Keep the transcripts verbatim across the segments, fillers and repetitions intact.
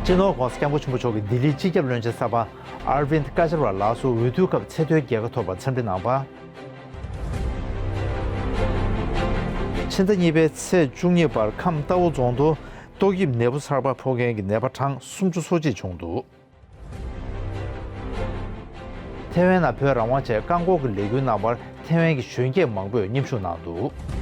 སྤྱི་ནོར་༧གོང་ས་༧སྐྱབས་མགོན་ཆེན་པོ་མཆོག་གིས་ལྡི་ལིའི་སྤྱི་ཁྱབ་བློན་ཆེན་གསར་པ་ཨར་བིན་ཀ་ཇར་ཝལ་ལགས་སུ་འོས་བསྡུའི་སྐབས་ཚད་མཐོའི་རྒྱལ་ཁ་ཐོབ་པར་འཚམས་འདྲི་གནང་བ། ཕྱི་ཟླ་གཉིས་པའི་ཚེས་བཅུ་གཉིས་བར་ཁམས་རྟའུ་རྫོང་དུ་ཏོག་དབྱིབས་ནད་འབུ་གསར་པ་ཕོག་མཁན་གྱི་ནད་པ་གྲངས་སུམ་ཅུ་སོ་གཅིག་བྱུང་འདུག། ཐེ་ཝན་ནང་བོད་རང་དབང་ཆེད་བཀག་འགོག་གི་ལས་འགུལ་གནང་བར་ཐེ་ཝན་གྱི་གཞོན་སྐྱེས་མང་པོས་མཉམ་ཞུགས་གནང་འདུག།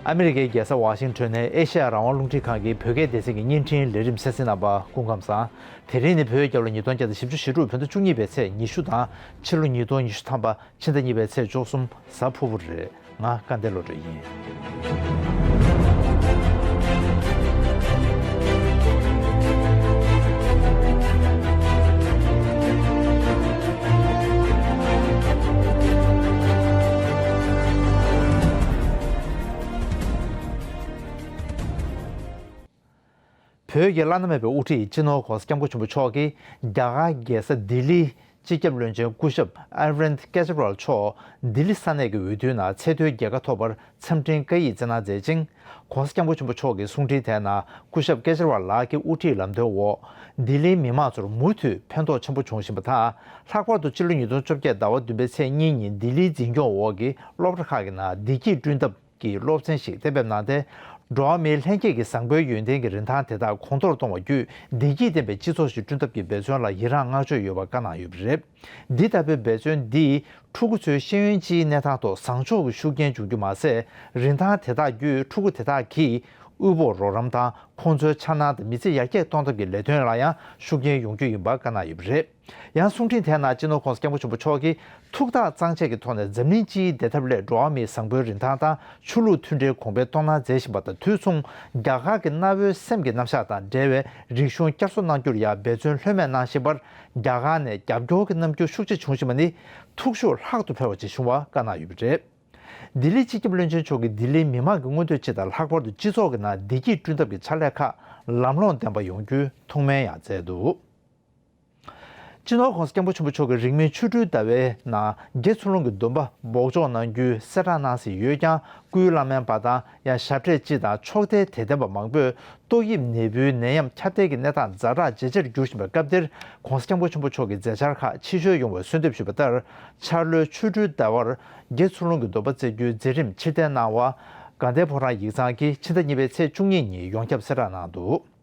ཨ་མི་རི་ཀའི་རྒྱལ་ས་ཝ་ཤིང་ཊོན་ནས་ཨེ་ཤེ་ཡ་རང་དབང་རླུང་འཕྲིན་ཁང་གི་བོད་སྐད་སྡེ་ཚན་གྱི་བརྙན་འཕྲིན་ལས་རིམ་གསན་གཟིགས་གནང་བར་སྐུ་ཁམས་བཟང་། དེ་རིང་ནི་བོད་རྒྱལ་ལོ་ཉིས་སྟོང་བརྒྱ་དང་བཞི་བཅུ་ཞེ་དྲུག་བོད་ཟླ་བཅུ་གཉིས་པའི་ཚེས་ཉི་ཤུ་དང་ཕྱི་ལོ་ཉིས་སྟོང་ཉི་ཤུ་ཐམ་པ་ཕྱི་ཟླ་གཉིས་པའི་ཚེས་བཅུ་གསུམ་གཟའ་ཕུར་བུ་རེད། ང་སྐལ་ལྡན་བློ་གྲོས་ཡིན། བོད་ཀྱི་བླ་ན་མེད་པའི་དབུ་ཁྲིད་སྤྱི་ནོར་༧གོང་ས་༧སྐྱབས་མགོན་ཆེན་པོ་མཆོག་གིས་རྒྱ་གར་རྒྱལ་ས་ལྡི་ལིའི་སྤྱི་ཁྱབ་བློན་ཆེན་སྐུ་ཞབས་ཨར་ཝིན་ཀེ་ཇི་རི་ཝལ་མཆོག་ལྡི་ལི་ས་གནས་ཀྱི་འོས་བསྡུའི་ནང་ཚད་མཐོའི་རྒྱལ་ཁ་ཐོབ་པར་འཚམས་འཕྲིན་བཀའ་ཡིག་བསྩལ་གནང་མཛད་ཅིང་། ༸གོང་ས་༸སྐྱབས་མགོན་ཆེན་པོ་མཆོག་གི་གསུང་འཕྲིན་དེའི་ནང་སྐུ་ཞབས་ཀེ་ཇི་རི་ཝལ་ལགས་ཀྱི་དབུ་ཁྲིད་ལམ་སྟོན་འོག་ལྡི་ལིའི་མི་མང་ཚོར་མུ་མཐུད་ཕན་ཐོགས་ཆེན་པོ་བྱུང་བཞིན་པ་དང་། ལྷག་པར་དུ་སྤྱི་ལོ་ཉིས་སྟོང་བཅོ་བརྒྱད་ཟླ་བ་བདུན་པའི་ཚེས་གཉིས་ཉིན་ལྡི་ལིའི་འཛིན་སྐྱོང་འོག་གི་སློབ་གྲྭ་ཁག་གི་ནང་བདེ་སྐྱིད་བསྐྲུན་ཐབས་ཀྱི་སློབ་ཚན་ཞིག་གཏན་འབེབས་གནང་སྟེ། འགྲོ་བ་མིའི་ལྷན་སྐྱེས་ཀྱི་བཟང་པོའི་ཡོན་ཏན་གྱི་རིན་ཐང་དེ་དག་གོང་མཐོར་གཏོང་བ་བརྒྱུད་བདེ་སྐྱིད་ལྡན་པའི་སྤྱི་ཚོགས་ཤིག་བསྐྲུན་ཐབས་ཀྱི་འབད་བརྩོན་ལ་ཡི་རངས་བསྔགས་བརྗོད་ཡོད་པ་བཀའ་གནང་ཡོད་པ་རེད། འདི་ལྟ་བུའི་འབད་བརྩོན་འདིས་ཕྲུ་གུ་ཚོའི་ཤེས་ཡོན་སྤྱིའི་གནས་སྟངས་ཐོག་བཟང་ཕྱོགས་ཀྱི་ཤུགས་རྐྱེན་འབྱུང་རྒྱུ་མ་ཟད། རིན་ཐང་དེ་དག་བརྒྱུད་ཕྲུ་གུ་དེ་དག་གིས་དབུལ་པོར་རོགས་རམ་དང་། ཁོང་ཚོའི་འཆར་སྣང་དང་མི་ཚེ་ཡར་རྒྱས་གཏོང་ཐབས་ཀྱི་ལས་དོན་ལ་ཡང་ཤུགས་རྐྱེན་ཡོང་རྒྱུ་ཡིན་པ་བཀའ་གནང་ཡོད་པ་རེད། ཡང་གསུང་འཕྲིན་དེའི་ནང་སྤྱི་ནོར་༸གོང་ས་༸སྐྱབས་མགོན་ཆེན་པོ་མཆོག་གིས་ཐུགས་ཐག་གཙང་བཅད་ཀྱི་ཐོག་ནས་འཛམ་གླིང་སྤྱིའི་བདེ་ཐབས་སླད་འགྲོ་བ་མིའི་བཟང་པོའི་རིན་ཐང་དང་ཆོས་ལུགས་མཐུན་སྒྲིལ་གོང་འཕེལ་གཏོང་གནང་མཛད་བཞིན་པ་དང་དུས་མཚུངས། རྒྱ་གར་གྱི་གནའ་བོའི་སེམས་ཀྱི་རྣམ་གཞག་དང་འབྲེལ་བའི་རིག་གཞུང་བསྐྱར་གསོ་གནང་རྒྱུར་ཡང་འབད་བརྩོན་ལྷོད་མེད་གནང་བཞིན་པར། རྒྱ་གར་ནས་རྒྱབ་སྐྱོར་གྱི་རྣམ་འགྱུར་ཤུགས་ཆེ་བྱུང་བཞིན་པ་ནི་ཐུགས་ཤུགས་ལྷག་ཏུ་འཕེལ་བ་ཅིག་བྱུང་བ་བཀའ་གནང་ཡོད་པ་རེད། ལྡི་ལིའི་སྤྱི་ཁྱབ་བློན་ཆེན་མཆོག་གིས་ལྡི་ལིའི་མི་མང་གི་མངོན་འདོད་སྤྱི་དང་ལྷག་པར་དུ་སྤྱི་ཚོགས་ཀྱི་ནང་བདེ་སྐྱིད་བསྐྲུན་ཐབས་ཀྱི་ཕྱག་ལས་ཁག་ལམ་ལྷོང་ལྡན་པ་ཡོང་རྒྱུའི་ཐུགས་སྨོན་ཡང་མཛད་འདུག། སྤྱི་ནོར་༸གོང་ས་༸སྐྱབས་མགོན་ཆེན་པོ་མཆོག་གིས་རིང་མིན་ཆོ་འཕྲུལ་ཟླ་བའི་ནང་དགེ་ཚུལ་སློང་གི་སྡོམ་པ་འབོགས་འཇོག་གནང་རྒྱུའི་གསལ་བསྒྲགས་གནང་ཟིན་ཡོད་ཀྱང་། སྐུའི་བླ་སྨན་པ་དང་ཡང་ཞབས་གྲས་སྤྱི་དང་ཕྱོགས་མཐའི་དད་ལྡན་པ་མང་པོས་ཏོག་དབྱིབས་ནད་འབུའི་ནད་ཡམས་ཁྱབ་གདལ་གྱི་གནས་སྟངས་ཛ་དྲག་ཇེ་ཆེར་འགྱུར་བཞིན་པའི་སྐབས་འདིར། ༸གོང་ས་༸སྐྱབས་མགོན་ཆེན་པོ་མཆོག་གི་མཛད་འཆར་ཁག་ཕྱིར་བཤོལ་ཡོང་བའི་གསོལ་འདེབས་ཞུས་པ་ལྟར། འཆར་ལོའི་ཆོ་འཕྲུལ་ཟླ་བར་དགེ་ཚུལ་སློང་གི་སྡོམ་པ་བསྩལ་རྒྱུའི་མཛད་རིམ་ཕྱིར་འཐེན་གནང་བ། དགའ་ལྡན་ཕོ་བྲང་ཡིག་ཚང་གིས་ཕྱི་ཟླ་གཉིས་པའི་ཚེས་བཅུ་གཉིས་ཉིན་ཡོངས་ཁྱབ་གསལ་བསྒྲགས་གནང་འདུག།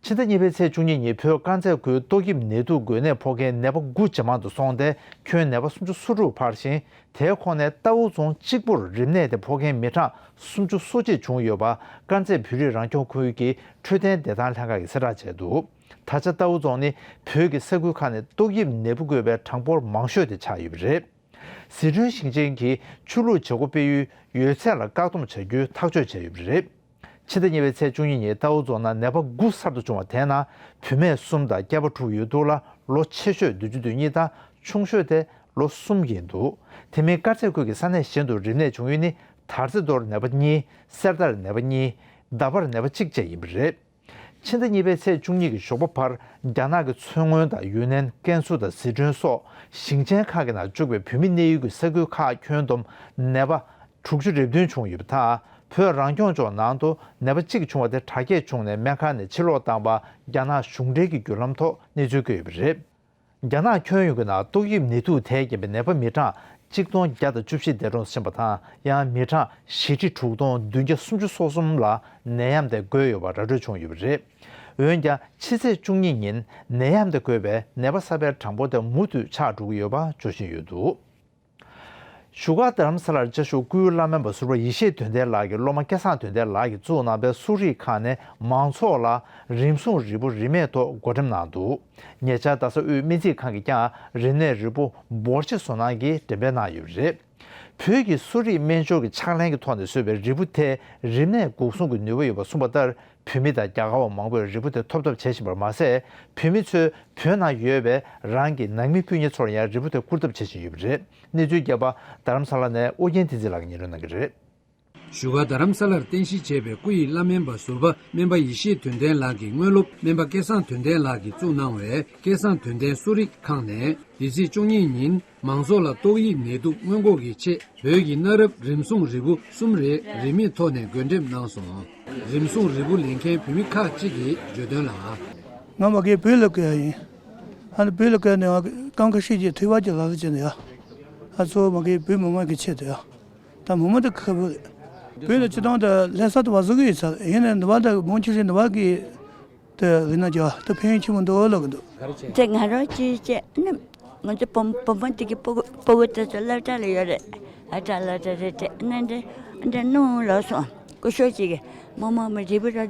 ཕྱི་ཟླ་གཉིས་པའི་ཚེས་བཅུ་གཉིས་ཉིན་བོད་དཀར་མཛེས་ཁུལ་ཏོག་དབྱིབས་ནད་དུག་འགོས་ནད་ཕོག་མཁན་ནད་པ་དགུ་ཇེ་མང་དུ་སོང་སྟེ། ཁྱོན་ནད་པ་སུམ་ཅུ་སོ་དྲུག་འཕར་ཞིང་། དེའི་ཁོངས་ནས་རྟའུ་རྫོང་གཅིག་པུར་རིམས་ནད་དེ་ཕོག་མཁན་མི་གྲངས་སུམ་ཅུ་སོ་གཅིག་བྱུང་ཡོད་པ་དཀར་མཛེས་བོད་རིགས་རང་སྐྱོང་ཁུལ་གྱི་འཕྲོད་བསྟེན་བདེ་ཐང་ལྷན་ཁང་གིས་གསལ་བསྒྲགས་བྱས་འདུག། ད་ཆ་རྟའུ་རྫོང་ནི་བོད་ཀྱི་ས་ཁུལ་ཁག་ནས་ཏོག་དབྱིབས་ནད་འབུ་འགོས་པའི་གྲངས་འབོར་མང་ཤོས་དེ་ཆགས་ཡོད་པ་རེད། ཟི་ཁྲོན་ཞིང་ཆེན་གྱིས་ཆོས་ལུགས་བྱེད་སྒོ་སྤེལ་ཡུལ་ཡོད་ཚད་ལ་བཀག་སྡོམ་བྱ་རྒྱུའི་ཐག་གཅོད་བྱས་ཡོད་པ་རེད། ཕྱི་ཟླ་གཉིས་པའི་ཚེས་བཅུ་གཉིས་ཉིན་རྟའུ་རྫོང་ནང་ནད་པ་དགུ་གསར་དུ་བྱུང་བ་དེའི་ནང་བུད་མེད་གསུམ་དང་སྐྱེས་པ་དྲུག་ཡོད་འདུག་ལ། ལོ་ཆེ་ཤོས་བདུན་ཅུ་དོན་གཉིས་དང་ཆུང་ཤོས་དེ་ལོ་གསུམ་ཡིན་འདུག། དེ་མིན་དཀར་མཛེས་ཁུལ་གྱི་ས་གནས་གཞན་དུ་རིམས་ནད་བྱུང་ཡུལ་ནི་དར་རྩེ་མདོར་ནད་པ་གཉིས། གསེར་རྟར་ནད་པ་གཉིས། མདའ་བར་ནད་པ་གཅིག་བཅས་ཡིན་པ་རེད། ཕྱི་ཟླ་གཉིས་པའི་ཚེས་བཅུ་གཉིས་ཀྱི་ཞོགས་པ་བར་རྒྱ་ནག་གི་མཚོ་སྔོན་དང་ཡུན་ནན། ཀན་སུའུ་དང་ཟི་ཁྲོན་སོགས་ཞིང་ཆེན་ཁག་གི་ནང་བཅུག་པའི་བོད་མི་གནས་ཡུལ་གྱི་ས་ཁུལ་ཁག་ཁྱོན་བསྡོམས་ནད་པ་དྲུག་ཅུ་རེ་བདུན་བྱུང་ཡོད་པ་དང་། བོད་རང་སྐྱོང་ལྗོངས་ནང་དུ་ནད་པ་གཅིག་བྱུང་བ་དེ་དྲག་སྐྱེད་བྱུང་ནས་སྨན་ཁང་ནས་ཕྱིར་ལོག་བཏང་བ་རྒྱ་ནག་གཞུང་འབྲེལ་གྱི་བརྒྱུད་ལམ་ཐོག་གནས་ཚུལ་བཀོད་ཡོད་པ་རེད། རྒྱ་ནག་ཁྱོན་ཡོངས་ཀྱི་ནང་ཏོག་དབྱིབས་ནད་དུག་དེས་བརྒྱན་པའི་ནད་པ་མི་གྲངས་གཅིག་སྟོང་བརྒྱ་དང་བཅུ་བཞི་འདས་གྲོངས་ཕྱིན་པ་དང་། ཡང་མི་གྲངས་བཞི་ཁྲི་དྲུག་སྟོང་བདུན་བརྒྱ་སུམ་ཅུ་སོ་གསུམ་ལ་ནད་ཡམས་དེ་འགོས་ཡོད་པ་ར་སྤྲོད་བྱུང་ཡོད་པ་རེད། འོན་ཀྱང་ཕྱི་ཚེས་བཅུ་གཉིས་ཉིན་ནད་ཡམས་དེ་འགོས་པའི་ནད་པ་གསར་པའི་གྲངས་འབོར་དེ་མུ་མཐུད་ཆག་འགྲོ་གི་ཡོད་པ་འབྱོར་བཞིན་ཡོད་འདུག། བཞུགས་སྒར་རྡ་རམ་ས་ལར་བཅའ་བཞུགས་སྐུའི་བླ་སྨན་པ་ཟུར་པ་ཡེ་ཤེས་དོན་ལྡན་ལགས་ཀྱི་སློབ་མ་སྐལ་བཟང་དོན་ལྡན་ལགས་ཀྱིས་བཙུགས་གནང་པའི་གསོ་རིག་ཁང་ནས་མང་ཚོགས་ལ་རིམས་སྲུང་རིལ་བུ་རིན་མེད་ཐོག་བགོ་འགྲེམས་གནང་འདུག། ཉེ་ཆར་རྡ་ས་དབུས་སྨན་རྩིས་ཁང་གིས་ཀྱང་རིམས་ནད་རིལ་བུ་འབོར་ཆེ་བཟོ་གནང་གིས་འགྲེམས་སྤེལ་གནང་ཡོད་པ་རེད། བོད་ཀྱི་གསོ་རིག་སྨན་སྦྱོར་གྱི་ཕྱག་ལེན་གྱི་ཐོག་ནས་བཟོས་པའི་རིལ་བུ་དེས་རིམས་ནད་འགོག་སྲུང་གི་ནུས་པ་ཡོད་པ་གསུངས་པ་ལྟར། བོད་མི་དང་རྒྱ་གར་བ་མང་པོས་རིལ་བུ་དེ་ཐོབ་ཐབས་བྱེད་བཞིན་པར་མ་ཟད། བོད་མི་ཚོས་བོད་ནང་ཡོད་པའི་རང་གི་ནང་མི་སྤུན་ཉེ་ཚོར་ཡང་རིལ་བུ་དེ་བསྐུར་ཐབས་བྱེད་བཞིན་ཡོད་པ་རེད། གནས་ཚུལ་རྒྱས་པ་རྡ་རམ་ས་ལ་ནས་ཨོ་རྒྱན་བསྟན་འཛིན་ལགས་ཀྱིས་སྙན་སྒྲོན་གནང་གི་རེད། བཞུགས་སྒར་རྡ་རམ་ས་ལར་རྟེན་གཞི་བྱས་པའི་སྐུ་ཡི་བླ་སྨན་པ་ཟུར་པ་སྨན་པ་ཡེ་ཤེས་དོན་ལྡན་ལགས་ཀྱི་དངོས་སློབ་སྨན་པ་སྐལ་བཟང་དོན་ལྡན་ལགས་ཀྱིས་བཙུགས་གནང་བའི་སྐལ་བཟང་དོན་ལྡན་གསོ་རིག་ཁང་ནས་འདི་ཚེས་བཅུ་གཉིས་ཉིན་མང་ཚོགས་ལ་ཏོག་དབྱིབས་ནད་དུག་སྔོན་འགོག་གི་ཆེད་བོད་ཀྱི་གནའ་རབས་རིམས་སྲུང་རིལ་བུ་གསུམ་རེ་རིན་མེད་ཐོག་ནས་བགོ་འགྲེམས་གནང་སོང་། རིམས་སྲུང་རིལ་བུ་ལེན་མཁན་བོད་མི་ཁག་ཅིག་གིས་བརྗོད་དོན་ལ། ང་མ་གིའི་བོད་ལ་བསྐོས་ཡིན། ཨ་ནི་བོད་ལ་བསྐོས་ནས་ང་སྐབས་ཁ་ཤས་ཀྱིས་དུས་བབ་ཀྱི་ལག་ལེན་བྱས་ནས་ཡ། ཨ་གཙོ་བོ་མ་གིའི་བོད་མི་མང་གི་ཆེད་དུ་ཡ། ད་མི་མང་དེ་ཁག་པོ་རེད། བོད་ལ་སྤྱི་བཏང་དུ་ལྷ་ས་དུ་བ་བཟོ་གི་ཡོད་ཚར་ཡིན་ནའི་ནུབ་བ་དང་མང་ཆེ་ཤོས་ནུབ་བ་གི་དེ་ལས་ན་རྒྱ་དེ་ཕན་ཡོན་ཆེན་པོ་འདུག་ལབ་གི་འདུག་དེ་ང་རང་ཅིའི་ཅེ་ནི་ང་ཚོ་བུ་བུ་མོ་དེ་གི་སྤུ་གུ་སྤུ་གུ་དེ་ཚོ་སློབ་གྲྭ་ལ་ཡོད་རེད། ཨ་གྲྭ་སློབ་གྲྭ་རེད་དེ་ནི་འདྲ་འདྲ་ནུ་ལོག་སོང་། སྐུ་ཞབས་ཅིག་གིས་མོ་མོ་མོ་རིལ་བུ་ར་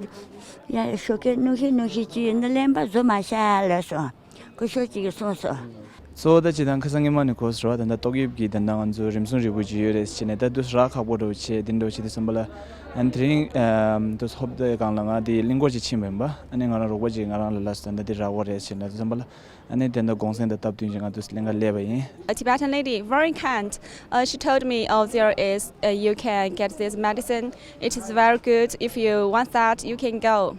ཡ་ཞོགས་ཀས་ནུ་ཤི་ནུ་ཤི་ཅི་ཡིན་ན་གླེན་པ་བཟོ་མ་ཤ་ལོག་སོང་། སྐུ་ཞབས་ཅིག་གིས་གསུངས་སོང་། གཙོ་བོ་ད་སྤྱི་དང་ཁ་སང་ཉི་མ་ནས་གོ་སོང་བ། ད་ལྟ་ཏོག་དབྱིབས་ཀྱི་ད་ལྟ་ང་ཚོ་རིམས་སྲུང་རིལ་བུ་ཅིག་ཡོད་རེད་ཟེར་ནས་ད་དུས་རག་ཁག་པོ་འདྲ་བོ་བྱས་འདི་འདྲ་བོ་བྱས་དུས་ཙམ་པ་ལ་ཨ་ནི་དེ་རིང་ཨམ་དུས་ཧོབ་དེ་སྒང་ལ་ང་དེ་གླིང་སྐོར་ཅིག་ཕྱིན་པ་ཡིན་པ། ཨ་ནི་ང་རང་རོགས་པ་ཅིག་ང་རང་ལ་ལབ་སོང་། ད་འདི་རག་པ་རེད་ཟེར་ནས་དུས་ཙམ་པ་ལ་ཨ་ནི་དེ་འདྲ་དགོངས་སེལ་དང་སྟབས་བསྟུན་བྱས་ང་དུས་གླིང་ག་སླེབས་པ་ཡིན། A Tibetan lady, very kind. Uh, she told me, "Oh, there is, uh, you can get this medicine. It is very good. If you want that, you can go."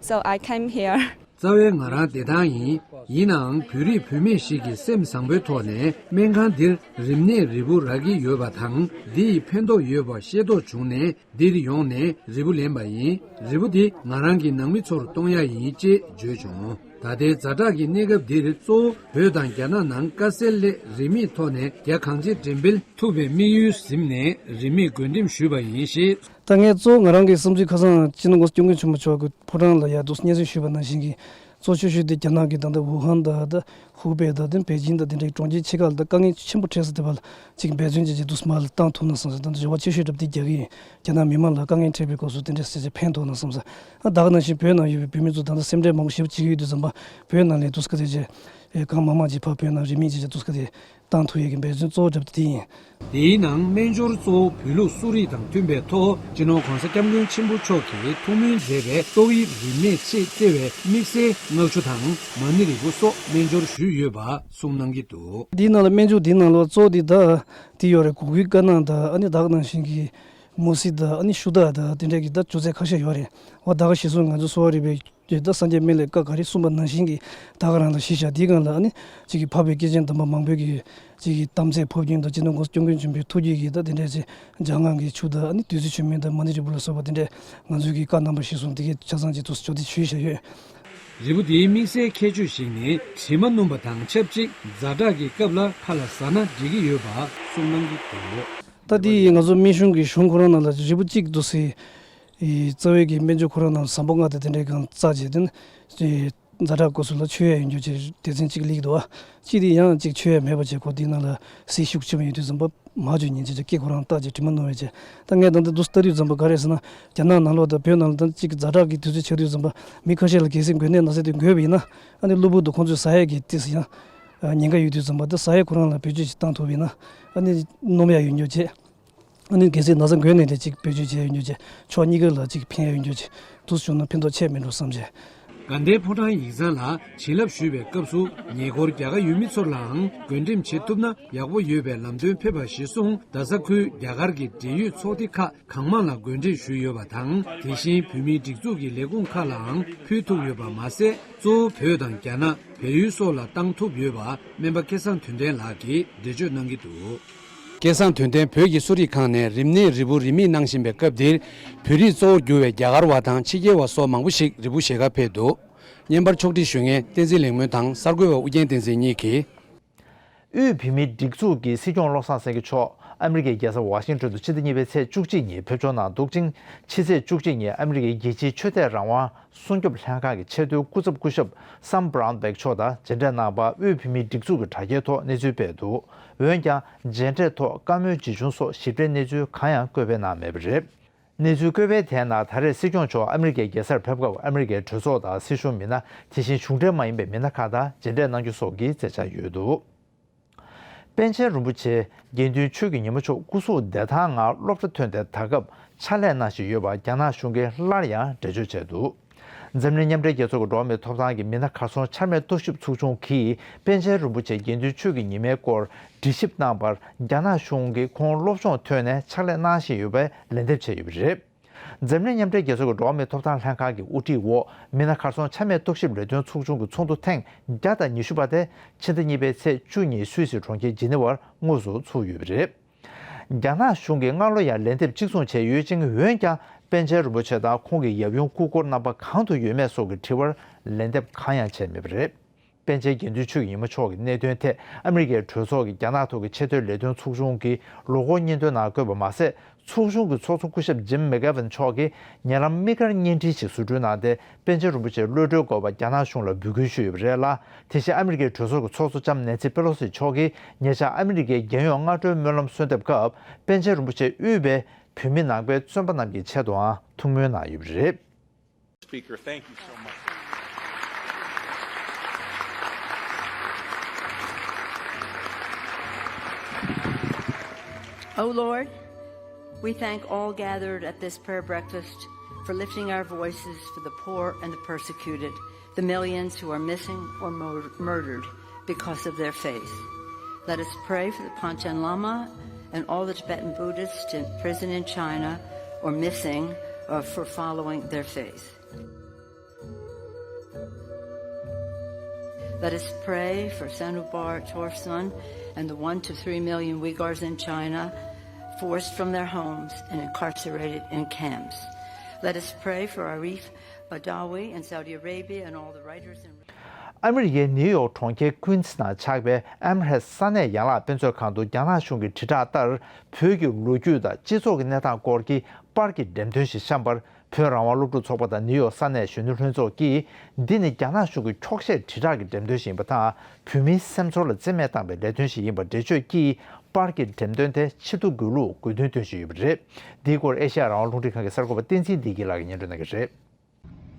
So I came here. རྩ་བའི་ང་རང་བདེ་ཐང་ཡིན། ཡིན་ནའང་བོད་རིགས་བུད་མེད་ཞིག་གིས་སེམས་བཟང་པོའི་ཐོག་ནས་སྨན་ཁང་འདིར་རིམས་ནད་རིལ་བུ་རག་གི་ཡོད་པ་དང་འདི་ཡི་ཕན་ཐོགས་ཡོད་པ་ཤེས་རྟོགས་བྱུང་ནས་འདིར་ཡོང་ནས་རིལ་བུ་ལེན་པ་ཡིན། རིལ་བུ་འདི་ང་རང་གི་ནང་མི་ཚོར་གཏོང་ཡ་ཡིན་ཅེས་བརྗོད་བྱུང་། ད་ལྟའི་ཛ་དྲག་གི་གནས་སྐབས་འདིར་གཙོ་བོ་བོད་དང་རྒྱ་ནག་ནང་དཀའ་སེལ་སླད་རིན་མེད་ཐོག་ནས་རྒྱ་གང་ཆེ་འགྲེམས་སྤེལ་ཐུབ་པའི་དམིགས་ཡུལ་ཟིན་ནས་རིན་མེད་བགོ་འགྲེམས་ཞུས་པ་ཡིན་ཞེས། ད་ངས་གཙོ་བོ་ང་རང་གི་བསམ་ཚུལ་ཁ་སང་སྤྱི་ནོར་༸གོང་ས་༸སྐྱབས་མགོན་ཆེན་པོ་མཆོག་གི་ཕོ་བྲང་ལ་ཡར་འདུག་སྙན་སེང་ཞུས་པ་ནང་བཞིན་གྱི་གཙོ་ཆེ་ཤོས་དེ་རྒྱ་ནག་གི་ད་ལྟ་ཝུ་ཧན་དང་ད་ཧུའུ་པེ་དང་དེ་པེ་ཅིང་དང་དེ་འདྲའི་གྲོང་ཁྱེར་ཆེ་ཁག་ལ་ད་དཀའ་ངལ་ཆེན་པོ་འཕྲད་ས་དེ་བ་ལ་ཅིག་འབད་བརྩོན་བྱས་བྱས་འདུག་མ་ལ་བཏང་ཐུབ་ན་བསམ་ས། ད་ལྟ་འབྱོར་བ་ཆེ་ཤོས་གྲབས་དེ་རྒྱག་གི་ཡིན། རྒྱ་ནག་མི་མང་ལ་དཀའ་ངལ་འཕྲད་པའི་སྐབས་སུ་དེ་འདྲ་ཟེར་བྱས་ཕན་ཐོགས་ན་བསམ་ས། ཨ་ད་ག་ནང་བཞིན་བོད་ནང་ཡོད་པའི་བོད་མི་ཚོ་ད་ལྟ་སེམས་ཁྲལ་མང་པོ་ཞེ་པོ་བྱེད་ཀྱི་ཡོད་དུས་ཙམ་པ་བོད་ནང་ལས་འདུག་སེ་ག་དེ་བྱས་གང་མང་མང་ཅིག་ཕར་བོད་ནང་རིན་མེད་ཅིག་བྱས་འདུག་སེ་ག་དེ་བཏང་ཐུབ་ཡས་ཀྱི་འབད་བརྩོན་གཙོ་བོ་གྲབས་དེ་དེ་ཡིན། དེའི་ནང་སྨན་སྦྱོར་གཙོ་བོ་བོད་ལུགས་གསོ་རིག་དང་མཐུན་པའི་ཐོག་སྤྱི་ནོར་༸གོང་ས་༸སྐྱབས་མགོན་ཆེན་པོ་མཆོག་གིས་ཐུགས་སྨོན་མཛད་པའི་ཏོག་དབྱིབས་རིམས་ནད་ཆེད་བརྩེ་བའི་དམིགས་བསལ་མངག་ཆུ་དང་མ་ཎི་རིལ་བུ་སོགས་སྨན་སྦྱོར་ཞུས་ཡོད་པ་གསུངས་གནང་གི་འདུག་འདིའི་ནང་ལ་སྨན་སྦྱོར་འདིའི་ནང་ལ་གཙོ་བོ་འདི་ད་འདི་ཡོད་རེད། གུ་གུལ་དཀར་ནག་དང་ཨ་ནི་ད་ག་ནང་བཞིན་གྱི་མུ་ཟི་དང་ཨ་ནི་ཤུ་དག་དང་དེ་འདྲས་ཀྱི་ད་ཅུ་ཚད་ཁ་ཤས་ཡོད་རེད། འོ་ད་ག་གཞི་བཟུང་ང་ཚོ་གསོ་བ་རིག་པའི་དེ་ད་སངས་རྒྱས་སྨན་བླའི་བཀའ་ག་རེ་གསུངས་པ་ནང་བཞིན་གྱི་ད་ག་རང་ལ་གཞི་བཞག་འདིའི་སྒང་ལ་ཨ་ནི་གཅིག་གི་འཕགས་པའི་སྐྱེས་ཆེན་དམ་པ་མང་པོས་ཀྱི་གཅིག་གི་དམ་རྫས་ཕབ་སྐྱོན་དང་སྤྱི་ནོར་༸གོང་ས་༸སྐྱབས་མགོན་ཆེན་པོའི་ཐུགས་རྒྱུད་ཀྱི་ད་དེ་འདྲས་ཅིག་འཇམ་དབྱངས་ཀྱི་ཆུ་དང་ཨ་ནི་བདུད་རྩི་ཆུ་སྨན་དང་མ་ཎི་རིལ་བུ་ལ་སོགས་པ་དེ་འདྲས་ང་ཚོའི་གི་བཀའ་རྣམ་པ་གཞིར་བཟུང་དེ་གའི་ཆ་ཚང་ཅིག་ཏུ་ཞོ་དེ་ཞུས་བཞག་ཡོད། རིལ་བུ་དེའི་དམིགས་བསལ་ཁྱད་ཆོས་ཤིག་ནི་དྲི་མ་སྣོམ་པ་དང་ཆབས་ཅིག་ཛ་དྲག་གི་སྐབས་ལ་ཁ་ལ་ཟ་ན་འགྲིག་གི་ཡོད་པ་གསུངས་གནང་གི་འདུག་ད་དེ་ང་ཚོ་སྨན་གཞུང་གི་གཞུང་ཁོ་རང་ནང་ལ་རིལ་བུ་གཅིག་འདུག་སེ། རྩ་བའི་གི་སྨན་སྦྱོར་ཁོ་རང་ནང་ཟམ་པ་ལྔ་དང་དེ་འདྲའི་སྒང་བཙགས་བྱས་ཏེ་ནི། ཛ་དྲག་སྐབས་སུ་ལ་མཆོད་ཡས་ཡོད་རྒྱུ་ཅིག་སྡེ་ཚན་གཅིག་སླེབས་འདུག་བ། གཅིག་དེ་ཡང་གཅིག་མཆོད་ཡས་མེད་པ་བྱས་ཁོ་དེའི་ནང་ལ་ཟས་ཤུགས་ཆེན་པོ་ཡོད་དུས་ཙམ་པ་མ་བཅོས་ཉིན་གཅིག་ཅིག་སྐེ་ཁོ་རང་བཏགས་བྱས་དྲི་མ་སྣོམ་ཡས་བྱས། ད་ངས་ད་ལྟ་འདུག་ལྟ་དུས་ཙམ་པ་ག་རེ་ཟེར་ན། རྒྱ་ནག་ནང་ལོགས་དང་བོད་ནང་ལ་ད་གཅིག་ཛ་དྲག་གི་དུས་ཚོད་ཆགས་དུས་ཙམ་པ་མི་ཁ་ཤས་ལ་གལ་སྲིད་འགོས་ནད་ན་ཚ་དེ་འགོས་པ་ཡིན་ན་ཨ་ནི་གློ་བུར་དུ་ཁོང་ཚོས་ཟ་ཡས་ཀྱི་ཏིས་ཡང་ཉེན་ཁ་ཡོད་དུས་ཙམ་པ་ད་ཟ་ཡས་ཁོ་རང་ལ་བེད་སྤྱོད་ཅིག་བཏང་ཐུབ་པ་ཡིན་ན་ཨ་ནི་སྣོམ་ཡས་ཡོད་རྒྱུ་བྱས། ཨ་ནི་གལ་སྲིད་ན་ཚ་འགོས་ནས་དེ་གཅིག་བེད་སྤྱོད་བྱས་ཡོད་རྒྱུ་བྱས་ཕྱོགས་གཉིས་ཀ་ལ་གཅིག་ཕན་ཡོད་རྒྱུ་བྱས་དུས་བྱུང་ན་ཕན་ཐོགས་ཆེ་མེད་འགྲོ་བསམ་བྱས། དགའ་ལྡན་ཕོ་བྲང་ཡིག་ཚང་ལ་བྱིན་རླབས་ཞུས་པའི་སྐབས་སུ་ཉེ་འཁོར་རྒྱ་གར་ཡུལ་མི་ཚོར་ལའང་བགོ་འགྲེམས་བྱེད་ཐུབ་ན་ཡག་པོ་ཡོད་པའི་ལམ་སྟོན་ཕེབས་པ་གཞིར་བཟུང་རྡ་ས་ཁུལ་རྒྱ་གར་གྱི་འབྲེལ་ཡོད་ཚོགས་སྡེ་ཁག་གང་མང་ལ་བགོ་འགྲེམས་ཞུས་ཡོད་པ་དང་དེ་བཞིན་བོད་མིའི་སྒྲིག་འཛུགས་ཀྱི་ལས་ཁུངས་ཁག་ལའང་ཕུལ་ཐུབ་ཡོད་པ་མ་ཟད་གཙོ་བོ་བོད་དང་རྒྱ་ནག་བལ་ཡུལ་སོགས་ལ་བཏང་ཐུབ་ཡོད་པ་སྨན་པ་སྐལ་བཟང་དོན་ལྡན་ལགས་ཀྱིས་འགྲེལ་བརྗོད་གནང་གི་འདུག་སྐལ་བཟང་དོན་ལྡན་བོད་ཀྱི་གསོ་རིག་ཁང་ནས་རིམས་ནད་རིལ་བུ་རིན་མེད་གནང་བཞིན་པའི་སྐབས་འདིར་བོད་རིགས་གཙོ་བོར་གྱུར་བའི་རྒྱ་གར་བ་དང་ཕྱི་རྒྱལ་བ་སོགས་མང་པོ་ཞིག་རིལ་བུ་བཞེས་ཁར་ཕེབས་འདུག་བརྙན་པར་ཕྱོགས་སྒྲིག་ཞུ་མཁན་བསྟན་འཛིན་ལེགས་སྨོན་དང་གསར་འགོད་པ་ཨུ་རྒྱན་བསྟན་འཛིན་གཉིས་ཀྱིས། དབུས་བོད་མིའི་སྒྲིག་འཛུགས་ཀྱི་སྲིད་སྐྱོང་བློ་བཟང་སེང་གེ་མཆོག་ཨ་མི་རི་ཀའི་རྒྱལ་ས་ཝ་ཤིང་ཊོན་དུ་ཕྱི་ཟླ་གཉིས་པའི་ཚེས་བཅུ་གཅིག་ཉིན་ཕེབས་འབྱོར་གནང་འདུག་ཅིང་། ཕྱི་ཚེས་བཅུ་གཅིག་ཉིན་ཨ་མི་རི་ཀའི་རྒྱལ་སྤྱིའི་ཆོས་དད་རང་དབང་སྲུང་སྐྱོབ་ལྷན་ཁང་གི་ཆེས་མཐོའི་སྐུ་ཚབ་སྐུ་ཞབས་སམ་བྷ་རའུན་བྷེག་མཆོག་དང་མཇལ་འཕྲད་གནང་བར་དབུས་བོད་མིའི་སྒྲིག་འཛུགས་ཀྱི་དྲ་རྒྱའི་ཐོག་གནས་ཚུལ་སྤེལ་འདུག་འོན་ཀྱང་མཇལ་འཕྲད་ཐོག་བཀའ་མོལ་ཇི་བྱུང་སོགས་ཞིབ་ཕྲའི་གནས་ཚུལ་གང་ཡང་བཀོད་སྤེལ་གནང་མེད་པ་རེད། གནས་ཚུལ་བཀོད་སྤེལ་དེའི་ནང་ད་རེས་སྲིད་སྐྱོང་མཆོག་ཨ་མི་རི་ཀའི་རྒྱལ་སར་ཕེབས་སྐབས་ཨ་མི་རི་ཀའི་གྲོས་ཚོགས་དང་སྲིད་གཞུང་མི་སྣ་དེ་བཞིན་གཞུང་འབྲེལ་མ་ཡིན་པའི་མི་སྣ་ཁག་དང་མཇལ་འཕྲད་གནང་རྒྱུ་སོགས་ཀྱི་མཛད་འཆར་ཡོད་འདུག་པཎ་ཆེན་རིན་པོ་ཆེ་དགེ་འདུན་ཆོས་ཀྱི་ཉི་མ་མཆོག་སྐུ་གཟུགས་བདེ་ཐང་ངང་སློབ་གྲྭ་ཐོན་ཏེ་ད་སྐབས་ཕྱག་ལས་གནང་བཞིན་ཡོད་པ་རྒྱ་ནག་གཞུང་གིས་སླར་ཡང་འགྲེལ་བརྗོད་བྱས་འདུག་འཛམ་གླིང་མཉམ་འབྲེལ་རྒྱལ་ཚོགས་ཀྱི་འགྲོ་བ་མིའི་ཐོབ་ཐང་གི་མི་སྣ་གར་སོང་འཆར་མེད་རྟོག་ཞིབ་ཚོགས་ཆུང་གིས་པཎ་ཆེན་རིན་པོ་ཆེ་དགེ་འདུན་ཆོས་ཀྱི་ཉི་མའི་སྐོར་དྲི་ཞིབ་གནང་བར་རྒྱ་ནག་གཞུང་གིས་ཁོང་སློབ་སྦྱོང་ཐོན་ནས་ཕྱག་ལས་གནང་བཞིན་ཡོད་པའི་ལན་འདེབས་བྱས་ཡོད་པ་རེད། འཛམ་གླིང་མཉམ་འབྲེལ་རྒྱལ་ཚོགས་ཀྱི་འགྲོ་བ་མིའི་ཐོབ་ཐང་ལྷན་ཁང་གི་དབུ་ཁྲིད་འོག་མི་སྣ་གར་སོང་འཆར་མེད་རྟོག་ཞིབ་ལས་དོན་ཚོགས་ཆུང་གི་ཚོགས་འདུ་ཐེངས་བརྒྱ་དང་ཉི་ཤུ་པ་དེ་ཕྱི་ཟླ་གཉིས་པའི་ཚེས་བཅུ་ཉིན་སུད་སི་གྲོང་ཁྱེར་ཇི་ནི་ཝར་དངོས་སུ་ཚུགས་ཡོད་པ་རེད། རྒྱ་ནག་གཞུང་གིས་སྔ་ལོ་ཡང་ལན་འདེབས་གཅིག་མཚུངས་བྱས་ཡོད་ཅིང་། འོན་ཀྱང་ པཎ་ཆེན་རིན་པོ་ཆེ་དང་ཁོང་གི་ཡབ་ཡུམ་སྐུ་འཁོར་རྣམ་པ་གང་དུ་ཡོད་མེད་སོགས་ཀྱི་དྲི་བར་ལན་འདེབས་གང་ཡང་བྱས་མེད་པ་རེད། པཎ་ཆེན་དགེ་འདུན་ཆོས་ཀྱི་ཉི་མ་མཆོག་གི་གནད་དོན་ཐད་ཨ་མི་རི་ཀའི་གྲོས་ཚོགས་ཀྱི་རྒྱ་ནག་ཐོག་གི་ཆེས་མཐོའི་ལས་དོན་ཚོགས་ཆུང་གི་ལོ་འཁོར་སྙན་ཐོའི་ནང་བཀོད་པ་མ་ཟད། ཚོགས་ཆུང་གི་ཚོགས་གཙོ་སྐུ་ཞབས་ཇིམ་མེག་གྷེ་ཝན་མཆོག་གིས་ཉེ་ལམ་དམིགས་བཀར་བརྙན་འཕྲིན་ཞིག་བཟོ་སྐྲུན་གནང་སྟེ། པཎ་ཆེན་རིན་པོ་ཆེའི་གློད་གྲོལ་དགོས་པ་རྒྱ་ནག་གཞུང་ལ་འབོད་སྐུལ་ཞུས་ཡོད་པ་རེད་ལ། དེ་བཞིན་ཨ་མི་རི་ཀའི་གྲོས་ཚོགས་ཀྱི་ཚོགས་གཙོ་ལྕམ་ནེན་སི་པེ་ལོ་སི་མཆོག་གིས་ཉེ་ཆར་ཨ་མི་རི་ཀའི་རྒྱལ་ཡོངས་སྔ་དྲོའི་སྨོན་ལམ་གསོལ་འདེབས་སྐབས། པཎ་ཆེན་རིན་པོ་ཆེ་དབུས་པའི་བོད་མི་ནང་པའི་བཙོན་པ་རྣམས་ཀྱི་ཆེད་དུའང་ཐུགས་སྨོན་གནང་ཡོད་པ་རེད། Speaker, thank you so much. O Lord, we thank all gathered at this prayer breakfast for lifting our voices for the poor and the persecuted, the millions who are missing or mur- murdered because of their faith. Let us pray for the Panchen Lama and all the Tibetan Buddhists in prison in China or missing uh, for following their faith. Let us pray for Sanubar Torson and the one to three million Uyghurs in China, forced from their homes and incarcerated in camps. Let us pray for Arif Badawi in Saudi Arabia and all the writers and ཨ་མི་རི་ཀའི་ནིའུ་ཡོག་གྲོང་ཁྱེར་ཀུན་སི་ནང་ཆགས་པའི་ཨེམ་རེ་ས་གནས་ཡན་ལག་དཔེ་མཛོད་ཁང་དུ་རྒྱ་ནག་གཞུང་གི་དྲིལ་བསྒྲགས་ལྟར། བོད་ཀྱི་ལོ་རྒྱུས་དང་སྤྱི་ཚོགས་ཀྱི་གནས་སྟངས་སྐོར་གྱི་པར་གྱི་འགྲེམས་སྟོན་ཞིག་བཤམས་པར། བོད་རང་དབང་སློབ་ཕྲུག་ཚོགས་པ་དང་ནིའུ་ཡོག་ས་གནས་གཞོན་ནུ་ལྷན་ཚོགས་ཀྱིས། འདི་ནི་རྒྱ་ནག་གཞུང་གི་འཁྱོག་བཤད་དྲིལ་བསྒྲགས་ཀྱི་འགྲེམས་སྟོན་ཞིག་ཡིན་པ་དང་། བོད་མིའི་སེམས་ཚོར་ལ་རྩིས་མེད་བཏང་བའི་ལས་དོན་ཞིག་ཡིན་པ་འགྲེལ་བརྗོད་ཀྱིས། པར་གྱི་འགྲེམས་སྟོན་དེ་ཕྱིར་བསྡུ་དགོས་ལུགས་དགོས་འདུན་བཏོན་བཞིན་ཡོད་པ་རེད། འདིའི་སྐོར་ཨེ་ཤ་ཡ་རང་དབང་རླུང་འཕྲིན་ཁང་གི་གསར་འགོད་པ་བསྟན་འཛིན་བདེ་སྐྱིད་ལགས་ཀྱིས་སྙན་སྒྲོན་གནང་གི་རེད།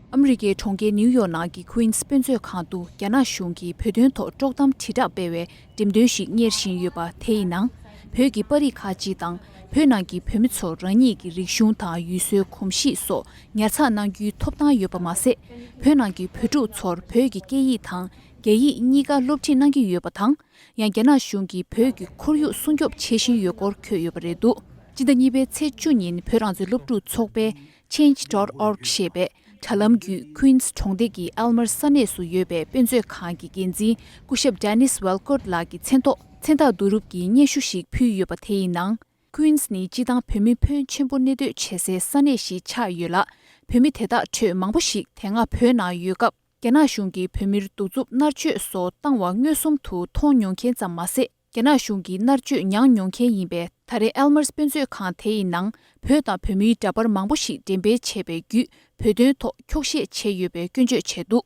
ཨ་མི་རི་ཀའི་གྲོང་ཁྱེར་ནིའུ་ཡོག་ནང་གི་ཀུན་སི་དཔེ་མཛོད་ཁང་དུ་རྒྱ་ནག་གཞུང་གིས་བོད་དོན་ཐོག་དཀྲོག་གཏམ་དྲིལ་བསྒྲགས་སྤེལ་བའི་འགྲེམས་སྟོན་ཞིག་གཉེར་བཞིན་ཡོད་པ། དེ་ཡི་ནང་བོད་ཀྱི་པར་རིས་ཁག་ཅིག་དང་། བོད་ནང་གི་བོད་མི་ཚོར་རང་ཉིད་ཀྱི་རིག་གཞུང་དང་ཡུལ་སྲོལ་གོམས་གཤིས་སོགས་ཉར་ཚགས་གནང་རྒྱུའི་ཐོབ་ཐང་ཡོད་པ་མ་ཟད། བོད་ནང་གི་བོད་ཕྲུག་ཚོར་བོད་ཀྱི་སྐད་ཡིག་དང་རྒྱ་ཡིག་གཉིས་ཀ་སློབ་ཁྲིད་གནང་གི་ཡོད་པ་དང་། ཡང་རྒྱ་ནག་གཞུང་གིས་བོད་ཀྱི་ཁོར་ཡུག་སྲུང་སྐྱོབ་བྱེད་བཞིན་ཡོད་སྐོར་འཁོད་ཡོད་པ་རེད་འདུག་སྤྱི་ཟླ་གཉིས་པའི་ཚེས་བཅུ་ཉིན་བོད་རང་བཙན་སློབ་ཕྲུག་ཚོགས་པའི་change dot org ཞེས་པའི་དྲ་ལམ་བརྒྱུད་ཀུན་སི་གྲོང་སྡེ་གི་ཨལ་མར་ས་གནས་སུ་ཡོད་པའི་དཔེ་མཛོད་ཁང་གི་འགན་འཛིན་སྐུ་ཞབས་Dennis Walcott ལགས་ཀྱི་མཚན་ཐོག་མཚན་རྟགས་བསྡུ་རུབ་ཀྱི་སྙན་ཞུ་ཞིག་ཕུལ་ཡོད་པ། དེ་ཡི་ནང་། ཀུན་སི་ནི་སྤྱི་བཏང་བོད་མི་ཕོན་ཆེན་པོ་གནས་སྡོད་བྱེད་སའི་ས་གནས་ཤིག་ཆགས་ཡོད་ལ། བོད་མི་དེ་དག་ཁྲོད་མང་པོ་ཞིག་དེ་སྔ་བོད་ནང་ཡོད་སྐབས། རྒྱ་ནག་གཞུང་གིས་བོད་མིར་གདུག་རྩུབ་མནར་གཅོད་སོགས་བཏང་བ་མངོན་སུམ་དུ་མཐོང་མྱོང་མཁན་ཙམ་མ་ཟད། རྒྱ་ནག་གཞུང་གི་མནར་གཅོད་མྱངས་མྱོང་མཁན་ཡིན་པས། ད་རེས་ཨལ་མར་དཔེ་མཛོད་ཁང་དེ་ཡི་ནང་བོད་དང་བོད་མིའི་འདྲ་པར་མང་པོ་ཞིག་འགྲེམས་སྤེལ་བྱས་པའི་བརྒྱུད། བོད་དོན་ཐོག་འཁྱོག་བཤད་བྱས་ཡོད་པའི་སྐྱོན་བརྗོད་བྱས་འདུག་